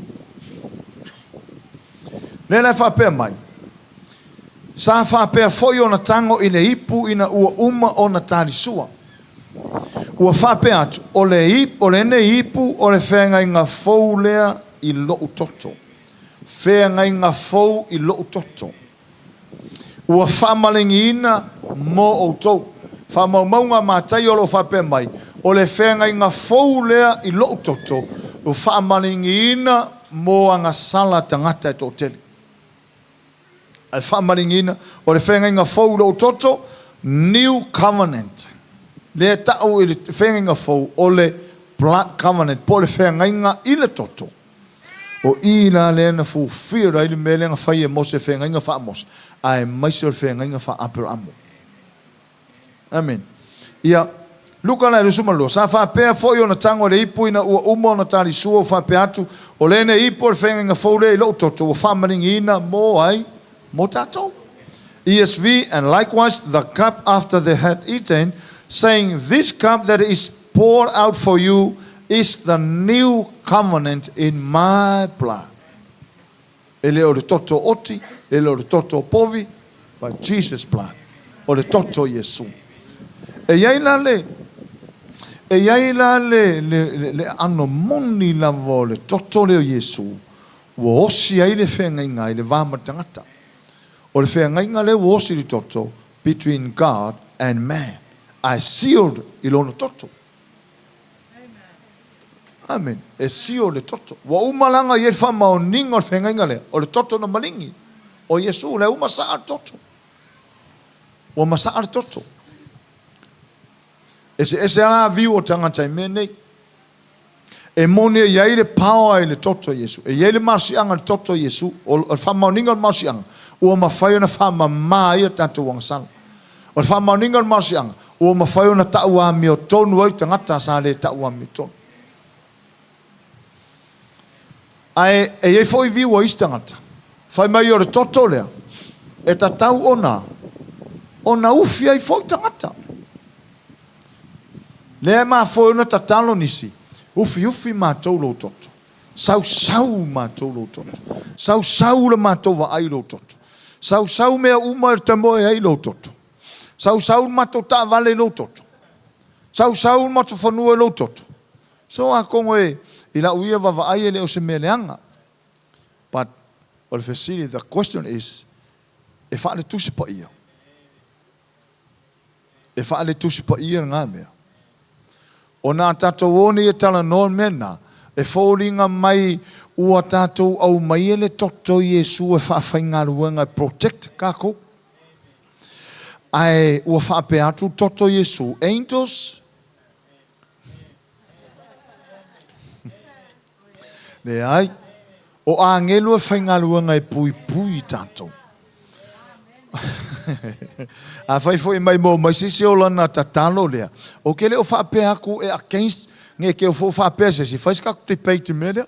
lea la e faapea mai, Sa faapea foi ona tago i le ipu ina ua uma ona talisua. Ua faapea atu, O le, o lenei ipu o le feagaiga fou lea i lou toto. Feagaiga fou i lou toto. Ua faamalegiina mo outou. Faamaumauga a Mataio o lo o faapea mai, O le feagaiga fou lea i lou toto. Ua faamaligiina mo agasala a tagata e toatele. Ae faamaligiina, o le feagaiga fou i lou toto, New Covenant. Lea e tau i le feagaiga fou o le Blood Covenant, po o le feagaiga i le toto. O i la lea na fulfil ai le mea lea na fai e Mose, feagaiga faa-Mose, aemaise o le feagaiga faa-Aperamo. Amene. Ia, Luka la e 22, sa faapea foi ona tago i le ipu ina ua uma ona talisua, ua faapea atu, O lenei ipu o le feagaiga fou lea i lou toto, ua faamaligiina mo ai? Mo tatou. ESV, And likewise the cup after they had eaten, saying, This cup that is poured out for you is the new covenant in my blood. E le o le toto oti, e le o le toto povi, but Jesus blood. O le toto o Iesu. E i ai la le, e i ai la le, le, le, le aano moni lava o le toto lea o Iesu, ua osi ai le feagaiga i le va ma le tagata. O le feagaiga lea ua osi i le toto, between God and man, ae sealed i lona toto. Amen. E sio le toto. Ua uma laga i ai le faamaoniga o le feagaiga lea, o le toto na maligi o Iesu, lea ua masaa le toto. Ua masaa le toto. Eseese lava viu o tagata i mea nei. E moni e i ai le power i le toto o Iesu. E i ai le malosiaga i le toto o Iesu. O le faamaoniga o le malosiaga, ua mafai ona faamama ai a tatou agasala. O le faamaoniga o le malosiaga, ua mafai ona tau amiotonu ai le tagata sa le tau amiotonu. Ae e i ai foi viu a isi tagata, fai mai o le toto lea, e tatau ona ona ufi ai foi tagata. Lea e mafua ai ona tatalo nisi, ufiufi matou lou toto, sausau matou lou toto, sausau le matou vaai i lou toto, sausau mea uma e tamoe ai lou toto, sausau le matou taavale i lou toto, sausau le matou fanua i lou toto. So atonu e i lau ia vaavaai e le o se mea leaga. But o le fesili, the question is, e faale-Tusi Paia? E faale-Tusi Paia lena mea. Ona a tatou o nei e talanoa le mea lena, e foliga mai ua tatou aumaia le toto o Iesu e faafaigaluega e protect tatou. Ae ua faapea atu le toto o Iesu, angels, Leai. O agelu e faigaluega e puipui i tatou. Afai foi mai maua mai se isi o lana tatalo lea, ou te le o faapea atu e against, ne i te i foi ua faapea se isi, fai se tatou debate i le mea lea.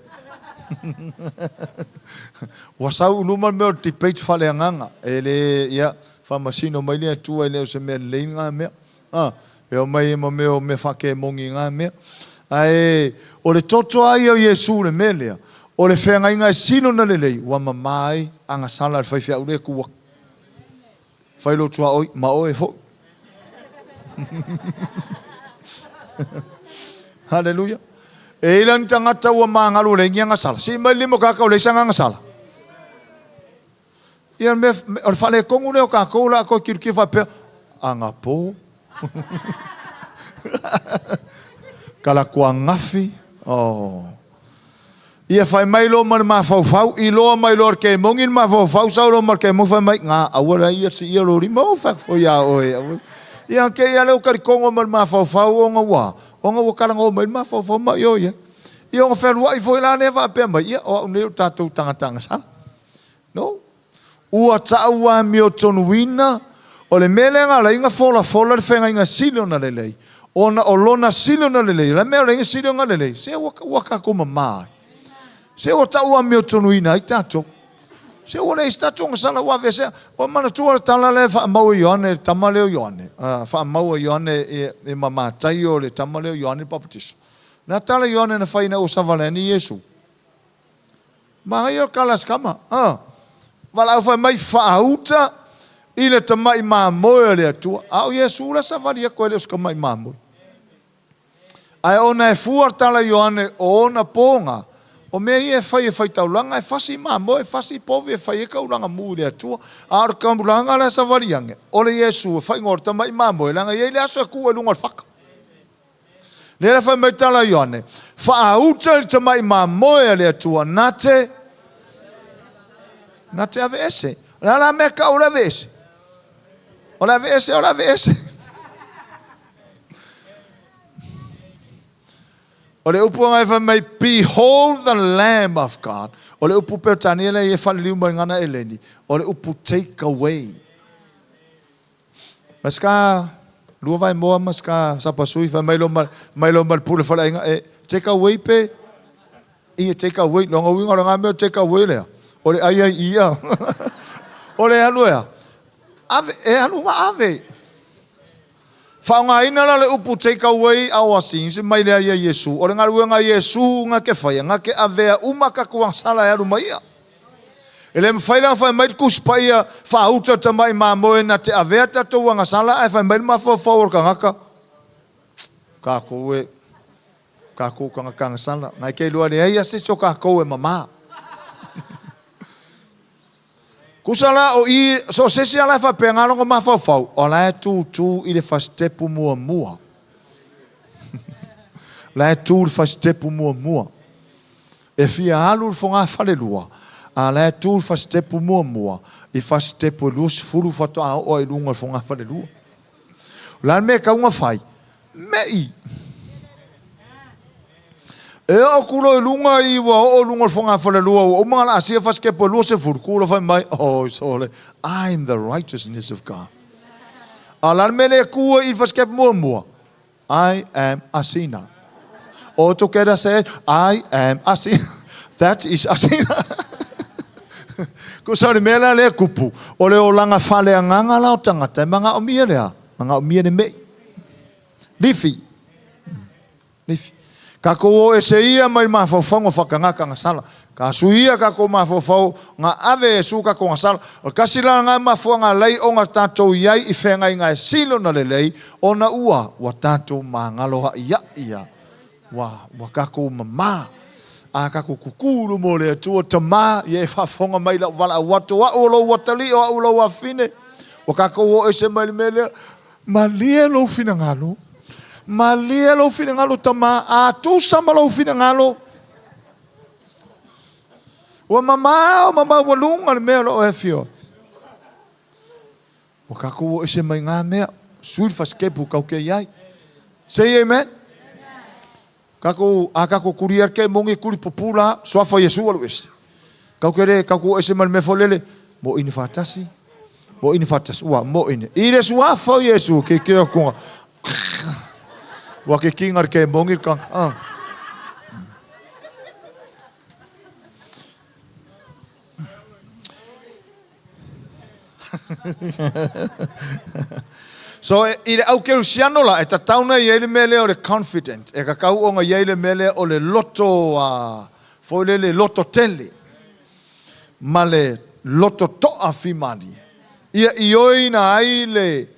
Ua sau i luma le mea o le debate faaleagaga. E le, ia, faamasino mai le Atua e le o se mea lelei lena mea. A, e omai ai ma mea o mea faakemoni i na mea. Ae o le toto lava ia o Iesu le mea lea, o le feagaiga e sili ona lelei, ua mama ai agasala a le faifeau lea e tu atu. Fai lou tuaoi, ma oe foi. Haleluia. E i ai la ni tagata ua magalu e leai ni agasala. Sii mai le lima o tagata ua leai sana agasala. Ia le mea, o le faaletonu lea o tatou o le a toe tilotilo faapea, anapo, kalatuangafi, oh. Ia fai mai loa ma le mafaufau, iloa mai loa e le kemoni le mafaufau, sau loa ma le kemoni fai mai, na, aua la ia siia lou lima, oh, fai atu foi ia oe. Aua. Ia kei lea ua talitono ma le mafaufau ona ua, ona ua talanoa mai le mafaufau ma i o ia. Ia ona fealuai foi la lea faapea mai, ia o au nei o le tatou tagata agasala. No. Ua tau amiotonuina, o le mea lea na ala ai ona folafola le feagaiga sili ona lelei, ona o lona sili ona lelei, o le a le mea o le sili ona lelei? Se ua, ua tatou mama ai. Se ua tau amiotonuina ai tatou. Se ua leai se tatou agasala ua aveesea. Ua manatua le tala lea e faamau e Ioane, le tama lea o Ioane, faamau e Ioane i ma Mataio le tama lea o Ioane le Papatiso. Le a tala Ioane na fai ina ua savali ane Iesu? Manaia o le tala a si tama. A. Valaau fai mai, Faauta i le tamai mamoe a le Atua. A o Iesu la savali atu e le o se tamai mamoe. Ae ona e fua le tala a Ioane o ona poga, o mea ia e fai e faitaulaga, e fasi mamoe, e fasi povi, e fai ai taulaga mu i le Atua. A o le taulaga la e savali ane, o le Iesu e faaigoa o le tamai mamoe, leaga e i ai le aso e tu ai i luga o le fata. Lea la fai mai tala Ioane, faauta i le tamai mamoe a le Atua na te na te aveese. O le a la mea tau o le aveese? O le aveese, o le aveese. O le upu e fai mai, Behold the Lamb of God. O le upu Peretania lea e faaliliu mai gagana Eleni, o le upu take away. Masika lua vaemoa masika sapasui fai mai lo mai lo ma le pule faleaiga e take away pe ia take away longa uiga o le ngā mea take away lea o le ai ai ia o le alu ea ave e alu ma ave. Faaaogaina la le upu take away our sins mai le ai a Iesu. O le galuega a Iesu na te faia, na te avea uma tatou agasala e alu mai ia. E le mafai la ona fai mai le Tusi Paia, faauta tamai mamoe na te avea tatou agasala ae fai mai le mafaufau o le tagata, Tatou e, tatou tagata agasala, na e te iloa leai lava se isi o tatou e mama. Tusa la o i, so o se isi lava la e faapena lona mafaufau, o la e tutū i le fasitepu muamua. La e tu i le fasitepu muamua. E fia alu i le fogafalelua, a la e tu i le fasitepu muamua, i fasitepu e 20 faatoa oo ai i luga o le fogafalelua. O le a le mea e tatau ona fai? Me'i! E oo atu loa i luga i ua oo i luga o le fogafalelua ua uma ona laasia fasitepu e 20, tu loa fai mai, Oh, sole, I am the righteousness of God. A o le a le mea lea e tu ai i le fasitepu muamua? I am a sinner. All together say, I am a sinner. That is a sinner. Tusa o le mea la lea e tupu, o le olaga faaleagaga la o tagata e manaomia le a? Manaomia le me'i. Lifi. Lifi. Tatou o ese ia mai le mafaufauga faatagata agasala. Ka sui ia tatou mafaufau ga ave e Iesu tatou agasala. O le tasi la lena mafuaaga alai ona tatou iai i feagaiga e sili ona lelei, ona ua ua tatou magalo a'ia'i ia. Ua ua tatou mama. A tatou tutu i luma o le Atua, Tama, ia e faafofoga mai i la'u valaau atu, o a'u o lou atalii, o a'u o lou afafine. Ua tatou o ese mai le mea lea. Malie lou finagalo, malie lou finagalo tama, a tusa ma lou finagalo. Ua mamao ma maualuga le mea o lo o e afio ai. Ua tatou o ese mai na mea, sui le fasitepu tatou te i ai. Say amen. Tatou, a tatou tulia le kemoni e tuli pupula, suafa o Iesu alu ese. Tatou te le, tatou o ese ma le mea foi lele, moʻini faatasi, moʻini faatasi, ua moʻini. I le suafa o Iesu, ke kira kunga. Ua ke kinga le kemoni le kanga. Ah. So, i le au kerisiano la, e tatau ona i ai le mea lea o le confident. E tatau ona i ai le mea lea o le loto a, foi lele, loto tele ma le loto toafimalie. Ia ioeina ai le,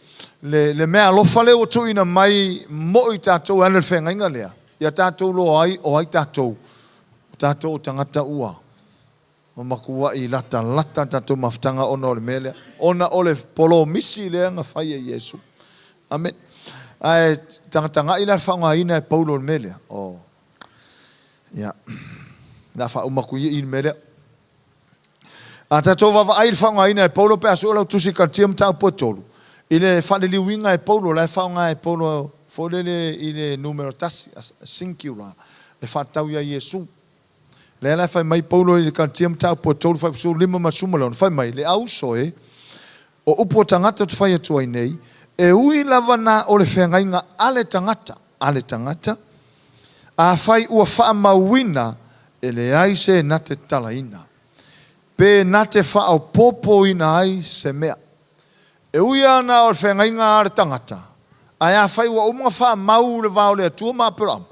le, le mea alofa lea ua tuuina mai mo i tatou e ala i le feagaiga lea, ia tatou loa ai o ai tatou, o tatou o tagata ua Ua matuai latalata le tatou mafutaga ona o le mea lea, ona o le polomisi lea na fai e Iesu. Amene. Ae tagatagai la le faaaogaina e Paulo o le mea lea. Oh. Ia. O le a faauma atu ia i le mea lea. A tatou vaavaai i le faaaogaina e Paulo pe a sue lau Tusi Kalatia mataupu e 3, i le faaliliuina e Paulo, la e faaaoga e Paulo foi lele i le numera tasi, singular, e faatatau ia Iesu. Lea la e fai mai Paulo i le Kalatia mataupu e 3 fuaiupu 15 ma le 16, fai mai, Le auso e, o upu a tagata ou te fai atu ai nei, e ui lava na o le feagaiga a le tagata, a le tagata, afai ua faamauina, e leai se na te talaina, pe na te faaopoopoina ai se mea. E ui lava na o le feagaiga a le tagata, ae afai ua uma ona faamau le va o le Atua ma Aperamo,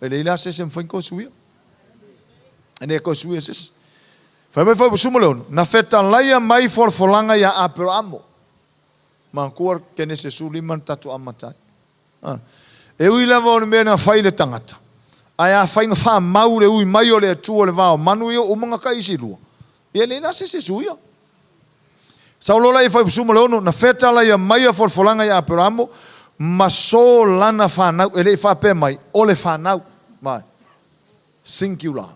E leai la se isi e mafai ona toe suia. E le toe suia se isi. Fai mai fuaiupu 16, na fetalaia mai folafolaga iā Aperaamo. Manatua Kenese 15 na tatou amata ai. A. E ui lava o le mea na fai le tagata, ae afai na faamau le ui mai o le Atua i le va o manu ia ua uma ona tai isi lua, ia e leai la se isi e suia. Sau loa la i fuaiupu 16, na fetalaia mai a folafolaga iā Aperaamo, ma so lana fanau, e le i faapea mai, o le fanau, mai, singular.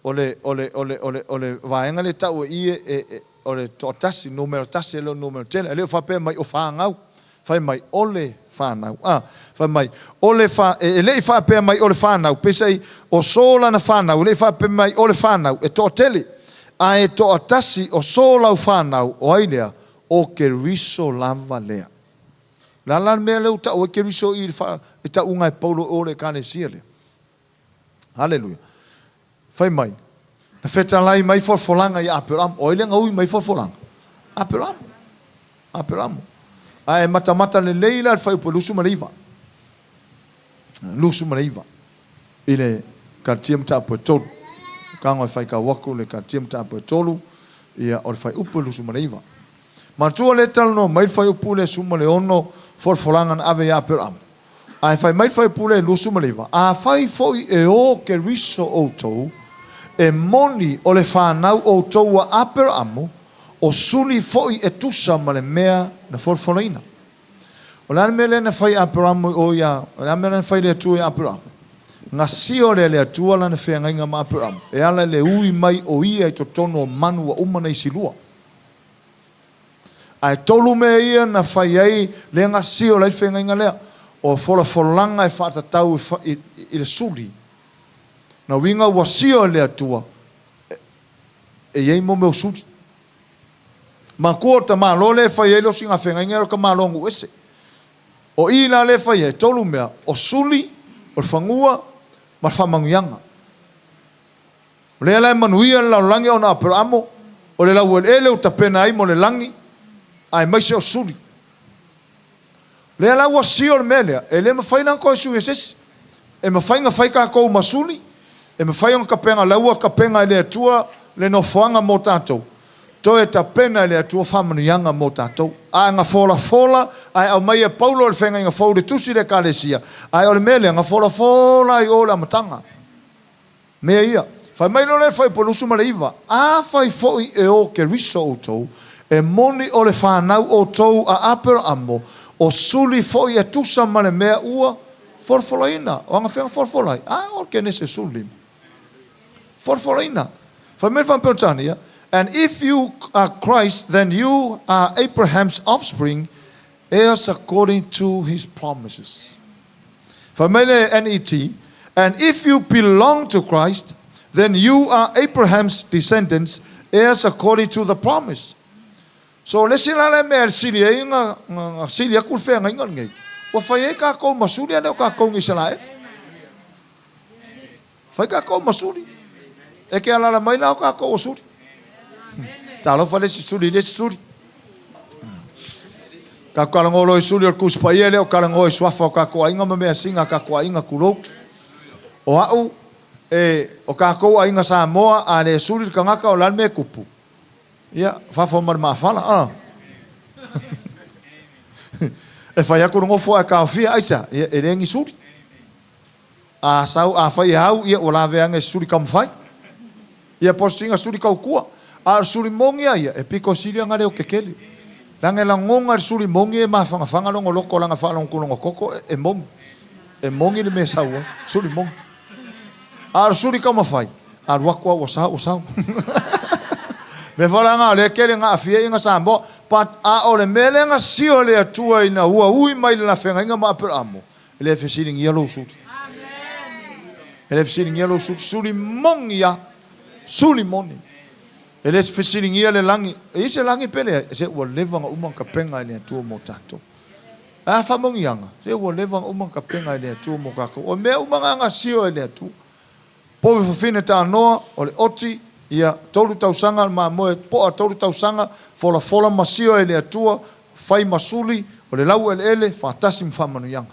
O le, o le, o le, o le, o le vaega lea e tau e i e, e, o le toatasi, numera tasi, e le o le numera tele. E le o faapea mai o fanau, fai mai o le fanau. A, fai mai, o le fa, e, e le i faapea mai o le fanau, peiseai o so lana fanau, e le i faapea mai o le fanau, e toatele, ae toatasi o so lau fanau, o ai lea? O Keriso lava lea. O le a la le mea lea ua tau ai Keriso i i le tauga e Paulo o le Ekalesia lea? Haleluia. Fai mai, na fetalai mai folafolaga ia Aperamo. O ai lea na ui mai folafolaga? Aperamo. Aperamo. Ae matamata lelei la le fuaiupu e 29. 29. I le Karatia mataupu e 3. Kago e faitau atu le Karatia mataupu e 3, ia o le fuaiupu e 29. Manatua lea e talanoa mai le fuaiupu lea 16 folafolaga na ave ia Aperamo. Ae fai mai le fuaiupu lea 29, Afai foi e o Keriso outou, e moni o le fanau outou a Aperamo, o suli foi e tusa ma le mea na folafolaina. O le a le mea lea na fai e Aperamo i o ia, o le a le mea lea na fai e le Atua ia Aperamo? Gasia lea e le Atua lana feagaiga ma Aperamo, e ala i le ui mai o ia i totonu o manu ua uma ona isilua. Ae tolu mea ia na fai ai le gasia o le feagaiga lea, o folafolaga e faatatau i le suli. Na uiga ua sio e le Atua e i ai mo mea o suli. Manatua o le tamaloa lea e fai ai le osiga feagaiga o le tamaloa nuu ese. O i la lea e fai ai, tolu mea, o suli, o le fanua ma le faamanuiaga. O lea la e manuia le lalolagi ona o Aperamo, o le laueleele ua tapena ai mo le lagi, aemaise o suli. O lea la ua sio le mea lea, e le mafai la ona toe sui e se isi. E mafai ona fai tatou ma suli, e mafai ona tapena, la ua tapena e le Atua le nofoaga mo tatou, toe tapena e le Atua faamanuiaga mo tatou. Ae na folafola, ae aumai e Paulo le feagaiga fou i le tusi i le Ekalesia, ae o le mea lea, na folafola ai o i le amataga. Mea ia. Fai mai loa le fuaiupu 29, Afai foi e o Keriso outou, e moni o le fanau outou a Aperamo, o suli foi e tusa ma le mea ua folafolaina. O anafea na folafola ai? A, o le Kenese 15. Folafolaina. Fai mai le faa-Peretania, And if you are Christ, then you are Abraham's offspring, heirs according to his promises. Fai mai le NET, And if you belong to Christ, then you are Abraham's descendants, heirs according to the promise. So, o le isi la lea mea e sili ai na sili atu le feagaiga lenei, ua fai ai tatou ma suli a le o tatou ni Isaraelu. Fai tatou ma suli. E ke alala mai la o tatou o suli. Talofa le isi suli i le isi suli. Tatou talanoa loa i suli o le Tusi Paia, e le o talanoa i suafa o tatou aiga ma measina a tatou aiga, tulou. O au, e, o tatou aiga Samoa, a le suli le tagata, o le a le mea e tupu? Ia, fafo ma le maafala, a. E fai atu le nofo ae taofia, aisea? Ia, e le ni suli. A sau, afai e au, ia ua lavea ane e se suli taumafai. Ia po o se siga suli tautua. A o le suli moni a ia, e pito sili ona leo kekele. Leaga e lagona e le suli moni e mafanafana lona loto leaga e faalogo atu i lona toto e moni. E moni le mea e sau ai, suli moni. A o le suli taumafai, alu atu a ua sau, ua sau. Mea foi la na o lea e tele ina aafia ai iga Samoa. But a o le mea lea na sio e le Atua ina ua ui mai le lafeagaiga ma Aperamo, E le fesiligia lou suli. E le fesiligia lou suli. Suli moni lava. Suli moni. E le fesiligia le lagi. E i ai se lagi pe leai? Se ua leva ona uma ona tapena e le Atua mo tatou. A faamanuiaga? Se ua leva ona uma ona tapena e le Atua mo tatou. O mea uma na gasio e le Atua. Povi fafine tanoa, o le oti, ia, tolu tausaga le mamoe poa tolu tausaga, folafola ma sio e le Atua, fai ma suli, o le laueleele, faatasi ma faamanuiaga.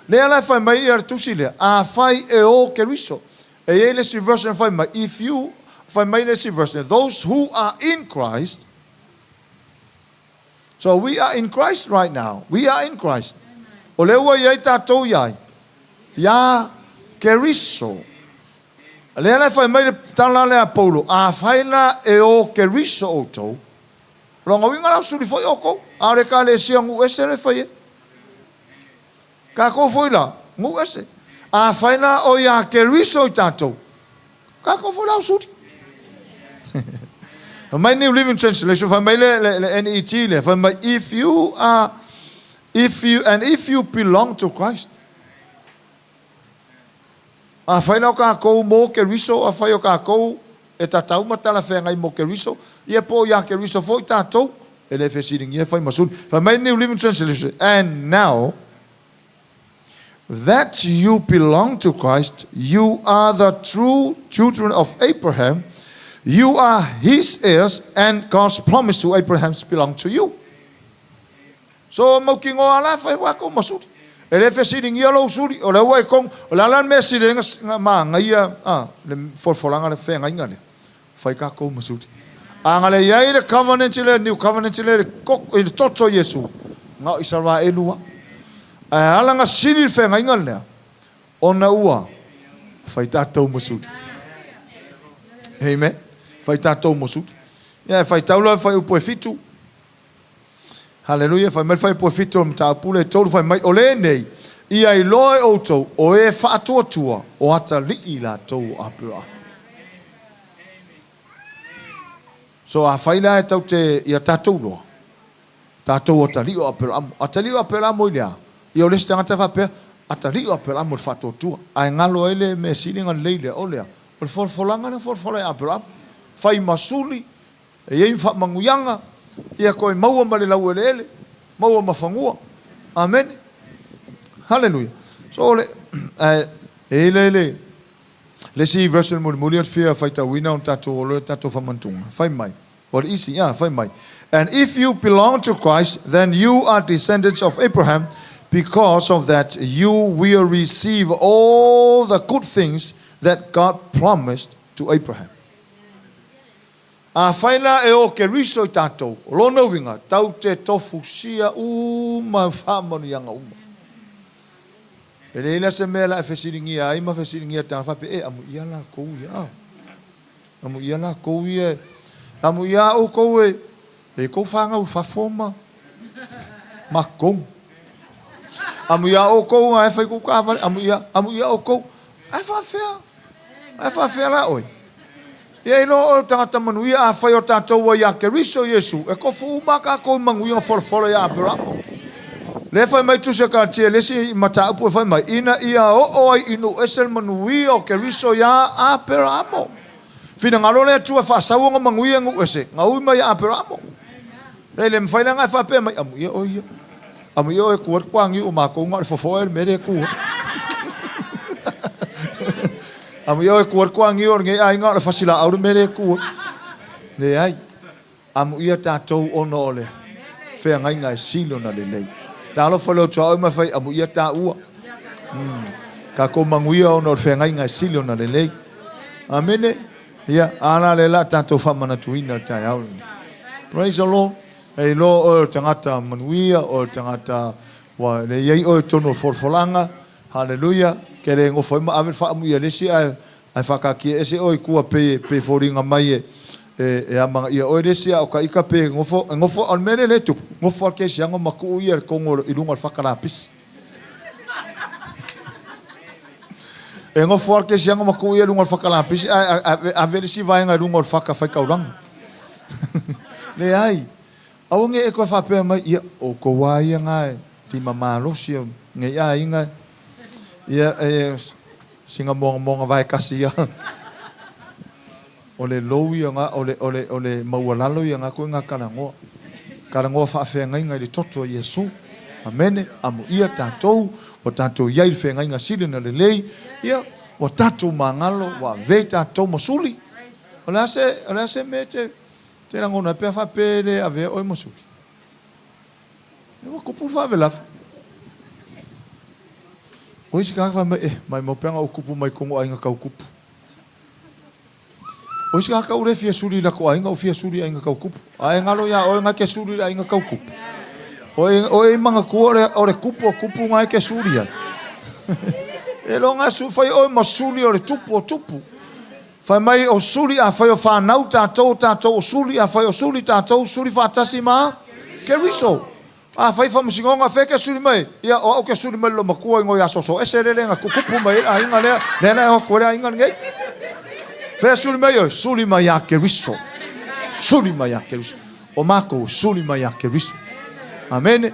Lea la e fai mai ia le tusi lea, afai e o Keriso. E i ai le isi version e fai mai, if you, fai mai le isi version, those who are in Christ, so we are in Christ right now, we are in Christ. O lea ua i ai tatou i ai? Iā Keriso. Lea la e fai mai le tala lea a Paulo, afai la e o Keriso outou, o lona uiga la o suli foi outou, a o le Ekalesia nuu ese lea e fai ai. Kākou foi la, nuu ese. Afai la o iā Keriso i tātou, kākou foi la o suli. Fai mai New Living Translation, fai mai le, le, le NET lea, fai mai, if you are, if you, and if you belong to Christ. Afai la o kākou mo Keriso, afai o kākou e tatau ma talafeagai mo Keriso, ia po o iā Keriso foi tātou, e le fesiligia e fai ma suli. Fai mai New Living Translation, and now that you belong to Christ, you are the true children of Abraham, you are his heirs, and God's promise to Abraham belong to you. So mautinoa la fai ua kou ma suli. E le fesiligia lou suli, o lea ua e tonu, o le a la le mea sili ai na magaia a le folafolaga le feagaiga lea? Fai tatou ma suli. A na le i ai le covenant lea, new covenant lea i le toto o Iesu, na o Isaraelu lava. Ae ala na sili le feagaiga lea, ona ua fai tatou ma suli. Amen. Fai tatou ma suli. Ia e faitau loa le fuaiupu e fitu. Haleluia, fai mai le fuaiupu e fitu o le mataupu lea e tolu, fai mai, O lenei, ia iloa e outou, o e faatuatua, o atalii latou o Aperahama. So afai la e tau te ia tatou loa, tatou atalii o Aperahama. Atalii o Aperahama i le a? Ia o le isi tagata faapea, atalii o Aperahama i le faatuatua. Ae galo ai le mea sili ona lelei lea, o le a? O le folafolaga lea na folafola e Aperahama. Fai ma suli, E i ai faamanuiaga, ia toe maua ma le laueleele, maua ma fanua. Amene. Haleluia. So o le, ae, e i ai le, le isi verse mulimuli o te fia faitauina ona tatou oo loa i le tatou faamanatuga. Fai mai, o le isi, ah, fai mai, And if you belong to Christ, then you are descendants of Abraham, because of that you will receive all the good things that God promised to Abraham. Afai la e o Keriso i tatou, o lona uiga, tau te tofusia uma faamanuiaga uma. E leai la se mea la e fesiligia ai ma fesiligia tagata faapea, e amuia lakou ia, a. Amuia lakou ia, amuia outou e, e tou fanau i fafo ma matou. Amuia outou a e fai tou taavale, amuia, amuia outou. Ae faafefea, ae faafefea la oe? Ia iloa oe o le tagata manuia, afai o tatou ua iā Keriso Iesu, e tofu uma a tatou i manuia na folafola iā Aperamo. Lea e fai mai Tusi a Kalatia i le isi mataupu e fai mai, ina ia oo ai i nuu ese le manuia o Keriso iā Aperamo. Finagalo le Atua e faasau ona manuia i nuu ese, na ui mai iā Aperamo. E le mafai la ona e faapea mai, amuia oe ia. Amuia oe e tu ai le toaniu o matou na o le fofoe le mea lea e tu ai. Amuia oe e tu ai le toaniu o lenei aiga o le fasilaau le mea lea e tu ai. Leai. Amuia tatou ona o le feagaiga e sili ona lelei. Talofa le utuaoi ma fai amuia taua. Tatou manuia ona o le feagaiga e sili ona lelei. Amene. Ia, a la lea la tatou faamanatuina le taeao lenei. Praise the Lord. E iloa oe o le tagata manuia, oe o le tagata ua le i ai oe i totonu o le folafolaga. Haleluia. Ke le nofo ai ma ave le faaamuia i le isi ae ae faataatia ese oe i tua pei pei foliga mai e e e amanaia oe le isi a o ta ita pei e nofo e nofo o le mea lea lea e tupu, nofo lava le kerisiano ma tuu ia i le tonu i luga o le fata lapisi. E nofo lava le kerisiano ma tuu ia i luga o le fata lapisi ae ave le isi vaega i luga o le fata faitaulaga. Leai. Aua ne i e toe faapea mai, ia, o outou lava ia na e lima malosi o lenei aiga, ia, e, sina mogamoga vae tasi ia. O le lou ia na, o le, o le, o le maualalo ia na ituaiga talanoa. Talanoa faafeagaiga i le toto o Iesu. Amene. Amuia tatou, ua tatou i ai i le feagaiga sili ona lelei, ia, ua tatou magalo, ua avea i tatou ma suli. O le a se, o le a se mea e te, te lagona ai pe a faapea e le avea oe ma suli? Ia ua tupu le faalavelave. O isi tagata fai mai, eh, maimau pea na ou tupu mai totonu o aiga tau tupu. O isi tagata ua le fia suli i latou aiga, ua fia suli i aiga tau tupu. A e galo iā oe na e te suli i le aiga tau tupu. O e, o e manatua o le, o le tupu o tupu na e te suli ai. E loga su, fai oe ma suli o le tupu o tupu. Fai mai o suli afai o fanau tatou, o tatou o suli, afai o suli tatou, suli faatasi ma Keriso. Afai faamasinoga, fea e te suli mai ai? Ia, o au ou te suli mai i le loomatua i o ia soso ese lele na tutupu mai ai le aiga lea, lea na e o atu ai le aiga lenei. Fea e suli mai oe? Suli mai ia Keriso. Suli mai ia Keriso. O matou, suli mai ia Keriso. Amene.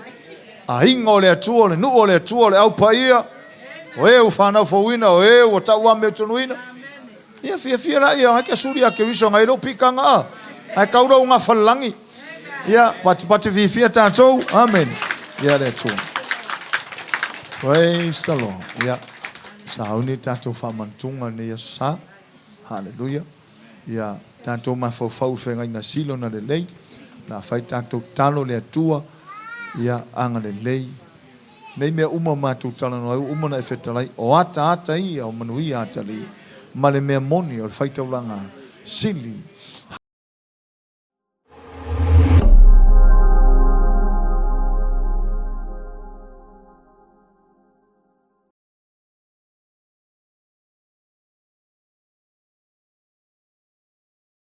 Aiga o le Atua, o le nuu o le Atua, o le Au Paia, o e ua fanau fouina, o e ua tau amiotonu. Ia fiafia laia, ai ke suli ia Keriso ngai lou piitaga a. Ae tau lou gafalelagi. Ia, patipati fiafia tatou. Amene. Ia le Atua. Praise the Lord. Ia, sauni tatou faamanatuga i lenei aso sa. Haleluia. Ia, tatou mafaufau i feagaiga sili ona lelei. O le a fai tatou tatalo i le Atua. Ia, agalelei. Nei mea uma matou talanoa ai, ua uma ona e fetalai, o ataata ia o manuia atalii, ma le mea moni o le faitaulaga sili.